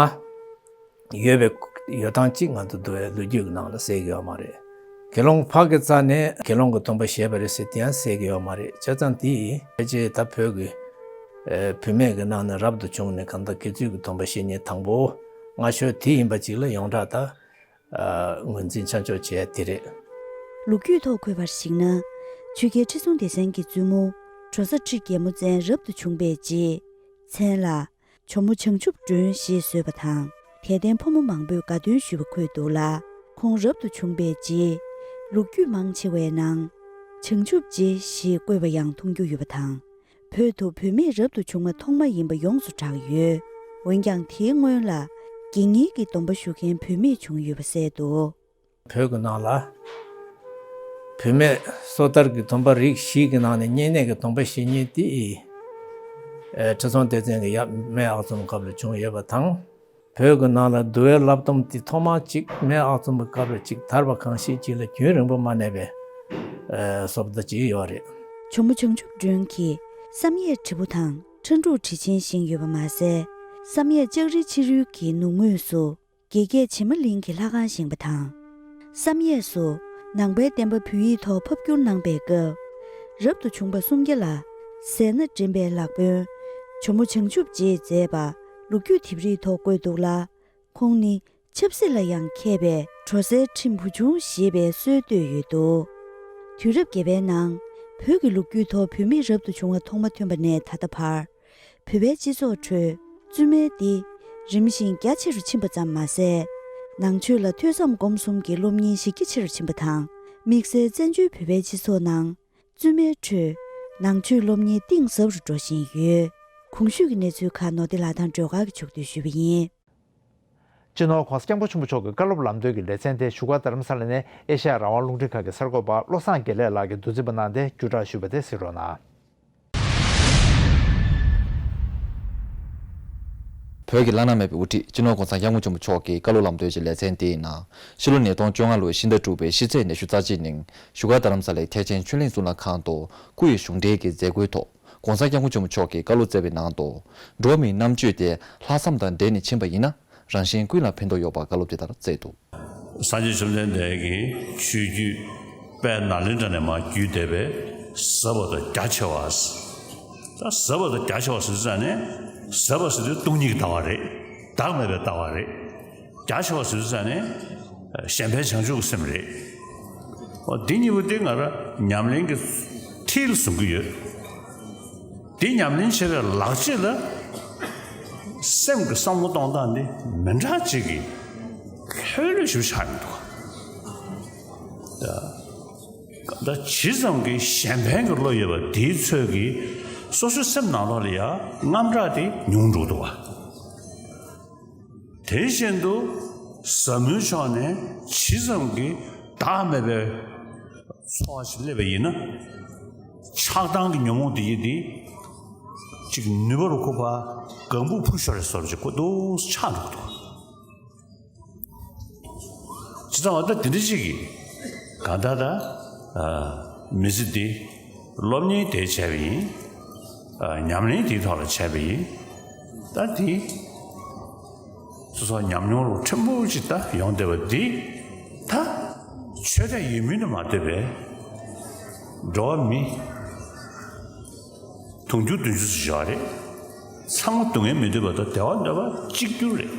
ཡོད་པའི་ཡོད་སྟངས་ཅིག་ང་ཚོ་འདུལ་བའི་ལོ་རྒྱུས་ཀྱི་ནང་ལ་གསལ་གྱི་ཡོད་མ་རེད། དགེ་སློང་ཕ་གི་རྩ་ནས་དགེ་སློང་གི་སྡོམ་པ་བཞེས་པ་རེད་ཟེར་དེ་ཡང་གསལ་གྱི་ཡོད་མ་རེད། བྱས་ཙང་དེ་ཕལ་ཆེར་ད་བོད་ཀྱི་ཨེ་བུད་མེད་ཀྱི་ནང་ནས་རབ་ཏུ་བྱུང་ནས་གང་ལྟར་དགེ་ཚུལ་གྱི་སྡོམ་པ་བཞེས་མཁན་དང་པོ་སྔ་ཤོས་དེ་ཡིན་པ་ཅིག་ལ་ཡོངས་གྲགས་ད་ཨ་ངོས་འཛིན་ཆ་འཇོག་བྱས་དེ་རེད། ལོ་རྒྱུས་ཐོག་འཁོད་པར་གཞིགས་ན། ཆོས་རྒྱལ་ཁྲི་སྲོང་ལྡེ་བཙན་གྱི་བཙུན་མོ་འབྲོ་བཟའ་ཁྲི་རྒྱལ་མོ་བཙན་རབ་ཏུ་བྱུང་པའི་རྗེས། མཚན་ལ། ཇོ་མོ་བྱང་ཆུབ་སྒྲོན་ཞེས་བཟོས་པ་དང་། དད་ལྡན་ཕོ་མོ་མང་པོས་དགའ་སྟོན་ཞུས་པ་འཁོད་འདུག་ལ། ཁོང་རབ་ཏུ་བྱུང་པའི་རྗེས། ལོ་རྒྱུས་མང་ཆེ་བའི་ནང་། བྱང་ཆུབ་རྗེ་ཞེས་བཀོད་པ་ཡང་མཐོང་རྒྱུ་ཡོད་པ་དང་། བོད་དུ་བུད་མེད་རབ་ཏུ་བྱུང་བ་ཐོག་མ་ཡིན་པ་ཡོངས་སུ་གྲགས་ཡོད། འོན་ཀྱང་དེའི་སྔོན་ལ། དགེ་བསྙེན་གྱི་སྡོམ་པ་ཞུ་མཁན་བུད་མེད་བྱུང་ཡོད་པ་གསལ་འདུག་བོད་ཀྱི་ནང་ལ། བུད་མེད་སོ་ཐར་གྱི་སྡོམ་པ་རིགས་བཞི་གི་ནང་ནས་བསྙེན་གནས་ཀྱི་སྡོམ་པ་བཞེས་མཁན་དེ། ཨེ་ཁྲི་སྲོང་ལྡེ་བཙན་གྱི་ཡབ་སྨད་ཨག་ཚོམ་སྐབས་ལ་བྱུང་ཡོད་པ་དང་། བོད་ཀྱི་ནང་ལ་འདུལ་བའི་བསླབ་སྡོམ་དེ་ཐོག་མ་གཅིག་སྨད་ཨག་ཚོམ་གྱི་སྐབས་ལ་གཅིག་དར་བ་གང་ཞིག་ཅིག་ལ་རྒྱུན་རིང་པོ་མ་གནས་པའི་ཨེ་བཟོ་ལྟ་ཅིག་ཡོད་རེད། ཇོ་མོ་བྱང་ཆུབ་སྒྲོན་གྱིས་བསམ་ཡས་དྲིལ་བུ་དང་ཁྲ་འབྲུག་དྲིལ་ཆེན་བཞེངས་ཡོད་པ་མ་ཟད། བསམ་ཡས་ལྕགས་རི་ཕྱི་རོལ་གྱི་ནུབ་ངོས་སུ། དགེ་རྒྱས་བྱེ་མ་གླིང་གི་ལྷ་ཁང་བཞེངས་པ་དང་། བསམ་ཡས་སུ་ནང་པའི་བསྟན་པ་བོད་ཡིག་ཐོག་ཕབ་བསྒྱུར་གནང་པའི་སྐབས། རབ་ཏུ་བྱུང་པ་སུམ་བརྒྱ་ལ་ཟས་སྣ་འདྲེན་པའི་ལག་དཔོན་ཇོ་མོ་བྱང་ཆུབ་རྗེས་མཛད་པ་ལོ་རྒྱུས་དེབ་རིགས་ཐོག་བཀོད་འདུག་ལ། ཁོང་ནི་ཆབ་སྲིད་ལ་ཡང་མཁས་པའི་འབྲོ་བཟའི་ཁྲི་བུ་ཆུང་ཞེས་པའི་སྲོལ་བཏོད་ཡོད་འདུག་དུས་རབས་བརྒྱད་པའི་ནང་བོད་ཀྱི་ལོ་རྒྱུས་ཐོག་བུད་མེད་རབ་ཏུ་བྱུང་བ་ཐོག་མ་ཐོན་པ་ནས་ད་ལྟ་བར། བོད་པའི་སྤྱི་ཚོགས་ཁྲོད་བཙུན་མའི་སྡེ་རིམ་བཞིན་རྒྱ་ཆེ་རུ་ཕྱིན་པ་ཙམ་མ་ཟད། ནང་ཆོས་ལ་ཐོས་བསམ་སྒོམ་གསུམ་གྱི་སློབ་གཉེར་གཞི་རྒྱ་ཆེ་རུ་ཕྱིན་པ་དང་། དམིགས་བསལ་བཙན་བྱོལ་བོད་པའི་སྤྱི་ཚོགས་ནང་བཙུན་མའི་ཁྲོད་ནང་ཆོས་སློབ་གཉེར་གཏིང་ཟབ་རུ་འགྲོ་བཞིན་ཡོད། གོང་ཞུས་ཀྱི་གནས་ཚུལ་ཁག་ནོར་བདེ་ལགས་དང་སྒྲོལ་དཀར་གྱིས་ཕྱོགས་བསྡུས་ཞུས་པ་ཡིན། སྤྱི་ནོར་༧གོང་ས་༧སྐྱབས་མགོན་ཆེན་པོ་མཆོག་གི་བཀའ་སློབ་ལམ་སྟོན་གྱི་ལེ་ཚན་དེ་བཞུགས་སྒར་རྡ་རམ་ས་ལ་ནས་ཨེ་ཤ་ཡ་རང་དབང་རླུང་འཕྲིན་ཁང་གི་གསར་འགོད་པ་བློ་བཟང་དགེ་ལེགས་ལགས་ཀྱིས་བསྡུ་རྩིས་པ་གནང་སྟེ་བརྒྱུད་བསྒྲགས་ཞུས་པ་དེ་གཟིགས་རོགས་གནང་། བོད་ཀྱི་བླ་ན་མེད་པའི་དབུ་ཁྲིད་སྤྱི་ནོར་༧གོང་ས་༧སྐྱབས་མགོན་ཆེན་པོ་མཆོག་གི་བཀའ་སློབ་ལམ་སྟོན་གྱི་ལེ་ཚན་དེའི་ནང་ཕྱི་ལོ་ཉིས་སྟོང་བཅོ་ལྔ་ལོའི་ཕྱི་ཟླ་དྲུག་པའི་ཕྱི་ཚེས་ཉི་ཤུ་རྩ་གཅིག་ཉིན་བཞུགས་སྒར་རྡ་རམ་ས་ལའི་ཐེག་ཆེན་ཆོས་གླིང་གཙུག་ལག་ཁང་དུ་སྐུ་ཡི་གཞུང་འབྲེལ་གྱི་མཛད་སྒོའི་ཐོག་༧གོང་ས་༧སྐྱབས་མགོན་ཆེན་པོ་མཆོག་གིས་བཀའ་སློབ་སྩལ་བའི་ནང་དུ། འགྲོ་བ་མིའི་རྣམ་དཔྱོད་དེ་ལྷག་བསམ་དང་འབྲེལ་ནས་ཕྱིན་པ་ཡིན་ན། རང་གཞན་ཀུན་ལ་ཕན་ཐོགས་ཡོད་པ་བཀའ་སློབ་དེ་ལྟར་སྩལ་འདུག། སངས་རྒྱས་བཅོམ་ལྡན་འདས་ཀྱི་ཆོས་བརྒྱུད་དཔལ་ནཱ་ལེནྡྲ་ནས་མར་བརྒྱུད་བསྡད་པའི་ཟབ་པ་དང་རྒྱ་ཆེ་བ། ད་ཟབ་པ་དང་རྒྱ་ཆེ་བ་ཟེར་ཙང་ནས་ཟབ་པ་ཟེར་དུས་སྟོང་ཉིད་ཀྱི་ལྟ་བ་རེད། བདག་མེད་པའི་ལྟ་བ་རེད། རྒྱ་ཆེ་བ་ཟེར་ཙང་ནས་གཞན་ཕན་བྱང་ཆུབ་ཀྱི་སེམས་རེད། འོ་འདི་གཉིས་པོ་དེ་ང་རང་ཉམས་ལེན་གྱི་མཐིལ་བཟུང་གི་ཡོད། འདི་ཉམས་ལེན་བྱེད་པའི་ལག་རྗེས་ལ་སེམས་ཀྱི་བསམ་བློ་གཏོང་སྟངས་འདི་མི་འདྲ་ཅིག་གི་ལྷོད་ལྷོད་ཞིག་ཆགས་ཡོང་འདུག། ད་ཇི་ཙམ་གྱི་གཞན་ཕན་གྱི་བློ་ཡོད་པ་དེའི་ཚོད་ཀྱིས་སོ་སོའི་སེམས་ནང་ལོགས་ལ་ཡང་དངངས་སྐྲག་དེ་ཉུང་འགྲོ་འདུག་བ། དེ་བཞིན་དུ་ཟབ་མོའི་ཕྱོགས་ནས་ཇི་ཙམ་གྱི་བདག་མེད་པའི་འཚོ་བ་ཞིག་སླེབས་པ་ཡིན་ན། ཆགས་སྡང་གི་ཉོན་མོངས་དེ་ཡིས་དེ་གཅིག་ནུས་པ་རུ་ཁུག་པ་གང་བུ་འཕུར་ཤོར་རེ་སོར་གྱི་ཀོ་ཏོ་ཆགས་འགྲོ་གི་འདུག། ཇི་ཙམ་བ་ད་དེ་འདྲ་ཅིག་གིས་གང་ལྟར་ད་མི་ཚེ་འདི་སློབ་གཉེར་དེ་བྱས་པ་ཡིན། ཉམས་ལེན་དེའི་ཐོག་ལ་བྱས་པ་ཡིན། ད་དེ་སོ་སོ་ཉམས་མྱོང་རུ་ཕྲན་བུ་ཅིག་ད་ཡོང་བསྡད་པ་འདི་ད་ཆོས་དད་ཡོད་མིན་དུ་མ་ལྟོས་པའི་འགྲོ་བ་མི། དུང་ཕྱུར་བདུན་ཅུ་ཙམ་ཡོད་རེད། ཚང་མ་སྡུག་བསྔལ་མི་འདོད་པ་དང་བདེ་བ་འདོད་པ་གཅིག་གྱུར་རེད།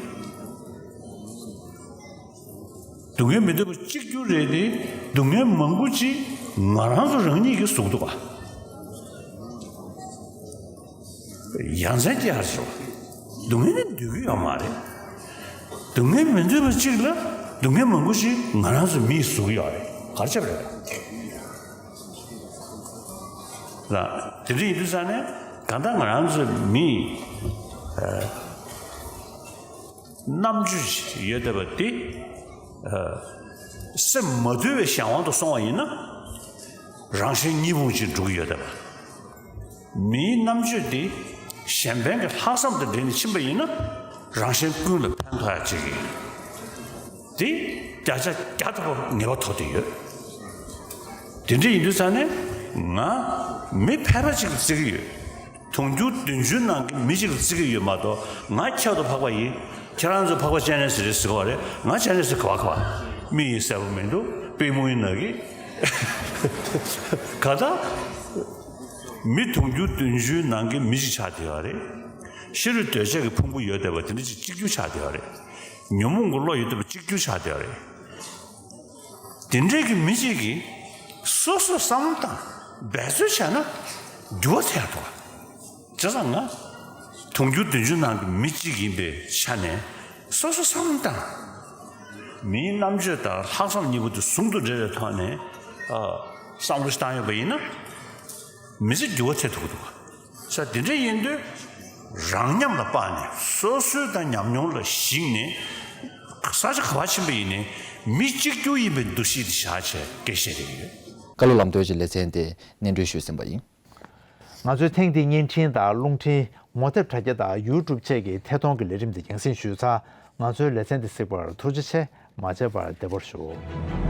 སྡུག་བསྔལ་མི་འདོད་པ་གཅིག་གྱུར་རེད་དེ། སྡུག་བསྔལ་མང་པོ་ཅིག་ང་རང་ཚོ་རང་ཉིད་ཀྱིས་བཟོས་འདུག་ག། ཡ་མཚན་སྐྱེ་ཡག་ཞིག་རེད། སྡུག་བསྔལ་ནི་འདོད་ཀྱི་ཡོད་མ་རེད། སྡུག་བསྔལ་མི་འདོད་པ་གཅིག་ལ་སྡུག་བསྔལ་མང་པོ་ཞིག་ང་རང་ཚོ་མིས་བཟོས་ཀྱི་ཡོད་རེད། ག་རེ་བྱས་པ་རེད། ལ། དེ་འདྲ་ཡིན་དུས་ཙང་ནས་གང་ལྟར་ང་རང་ཚོ་མིའི་ཨ་རྣམ་དཔྱོད་ཅིག་ཡོད་བསྡད་པ་དེ་ཨ་སེམས་མ་དུལ་བའི་གཞན་དབང་དུ་སོང་བ་ཡིན་ན། རང་གཞན་གཉིས་ཕུང་ཅིག་འགྲོ་གི་ཡོད་བསྡད་པ། མིའི་རྣམ་དཔྱོད་དེ་གཞན་ཕན་གྱི་ལྷག་བསམ་དང་འབྲེལ་ནས་ཕྱིན་པ་ཡིན་ན། རང་གཞན་ཀུན་ལ་ཕན་ཐོགས་ཡག་ཅིག་གི་དེ་བརྒྱ་ཆ་བརྒྱ་ཐམ་པ་ངེས་པ་ཐོབ་བསྡད་ཡོད། དེ་འདྲ་ཡིན་དུས་ཙང་ནས་ང་མི་ཕལ་པ་ཅིག་ལ་བརྩི་གི་ཡོད། དུང་ཕྱུར་བདུན་ཅུའི་ནང་གི་མི་གཅིག་ལ་བརྩི་གི་ཡོད་མ་གཏོགས། ང་ཁྱད་དུ་འཕགས་པ་ཡིན། ཁྱེད་རང་ཚོ་འཕགས་པ་སྤྱན་རས་གཟིགས་རེད་ཟེར་གི་ཡོད་རེད། ང་སྤྱན་རས་གཟིགས་ག་བ་ག་བ། མིག་ཡིན་གསལ་པོ་མི་འདུག། པུས་མོ་ཡིན་ནག་གི། ག་ད། མི་དུང་ཕྱུར་བདུན་ཅུའི་ནང་གི་མི་གཅིག་ཆགས་བསྡད་ཡོད་རེད། ཤ་རུས་གདོས་བཅས་ཀྱི་ཕུང་པོ་ཡོད་བསྡད་པ་དེ་འདྲ་ཅིག་གཅིག་གྱུར་ཆགས་བསྡད་ཡོད་རེད། ཉོན་མོངས་ཀྱི་བློ་ཡོད་བསྡད་པ་གཅིག་གྱུར་ཆགས་བསྡད་ཡོད་རེད། དེ་འདྲས་ཀྱི་མི་གཅིག་གིས་སོ་སོས་བསམ་བློ་བཏང་འབད་རྩོལ་བྱས་ན་འགྱུར་བ་ཐེབས་ཐུབ། བྱས་ཙང་ང་དུང་ཕྱུར་བདུན་ཅུ་ནང་གི་མི་གཅིག་ཡིན་པའི་ཆ་ནས་སོ་སོས་བསམ་བློ་བཏང་། མིའི་རྣམ་དཔྱོད་དང་ལྷག་བསམ་གཉིས་པོ་དེ་ཟུང་དུ་འབྲེལ་བའི་ཐོག་ནས་ཨ་བསམ་བློ་ཞིག་བཏང་ཡོད་པ་ཡིན་ན། མི་ཚེ་འགྱུར་བ་ཐེབས་ཐུབ་ཀྱི་འདུག་ག། ས་དེ་འདྲ་ཡིན་དུས་རང་ཉམས་ལ་དཔག་ནས་སོ་སོའི་དང་ཉམས་མྱོང་ལ་གཞིགས་ནས་ས་ཆ་ག་པར་ཕྱིན་པ་ཡིན་ནའི་མི་གཅིག་གྱུར་ཡིན་པའི་འདུ་ཤེས་དེ་བཞག་བྱས་སྐད་བཤད་བསྡད་ཀྱི་ཡོད། བཀའ་སློབ་ལམ་སྟོན་གྱི་ལེ་ཚན་དེ་སྙན་སྒྲོན་ཞུས་ཟིན་པ་ཡིན། ང་ཚོས་ཐེངས་འདིའི་བརྙན་འཕྲིན་དང་རླུང་འཕྲིན་ངོ་དེབ་དྲ་རྒྱ་དང་ཡུ་ཊུབ་བཅས་ཀྱི་ཐད་གཏོང་གི་ལས་རིམ་འདི་རྒྱང་སྲིང་ཞུས་ཚར། ང་ཚོའི་ལེ་ཚན་འདི་གཟིགས་པར་ཐུགས་རྗེ་ཆེ། མ་མཇལ་བར་བདེ་པོར་བཞུགས།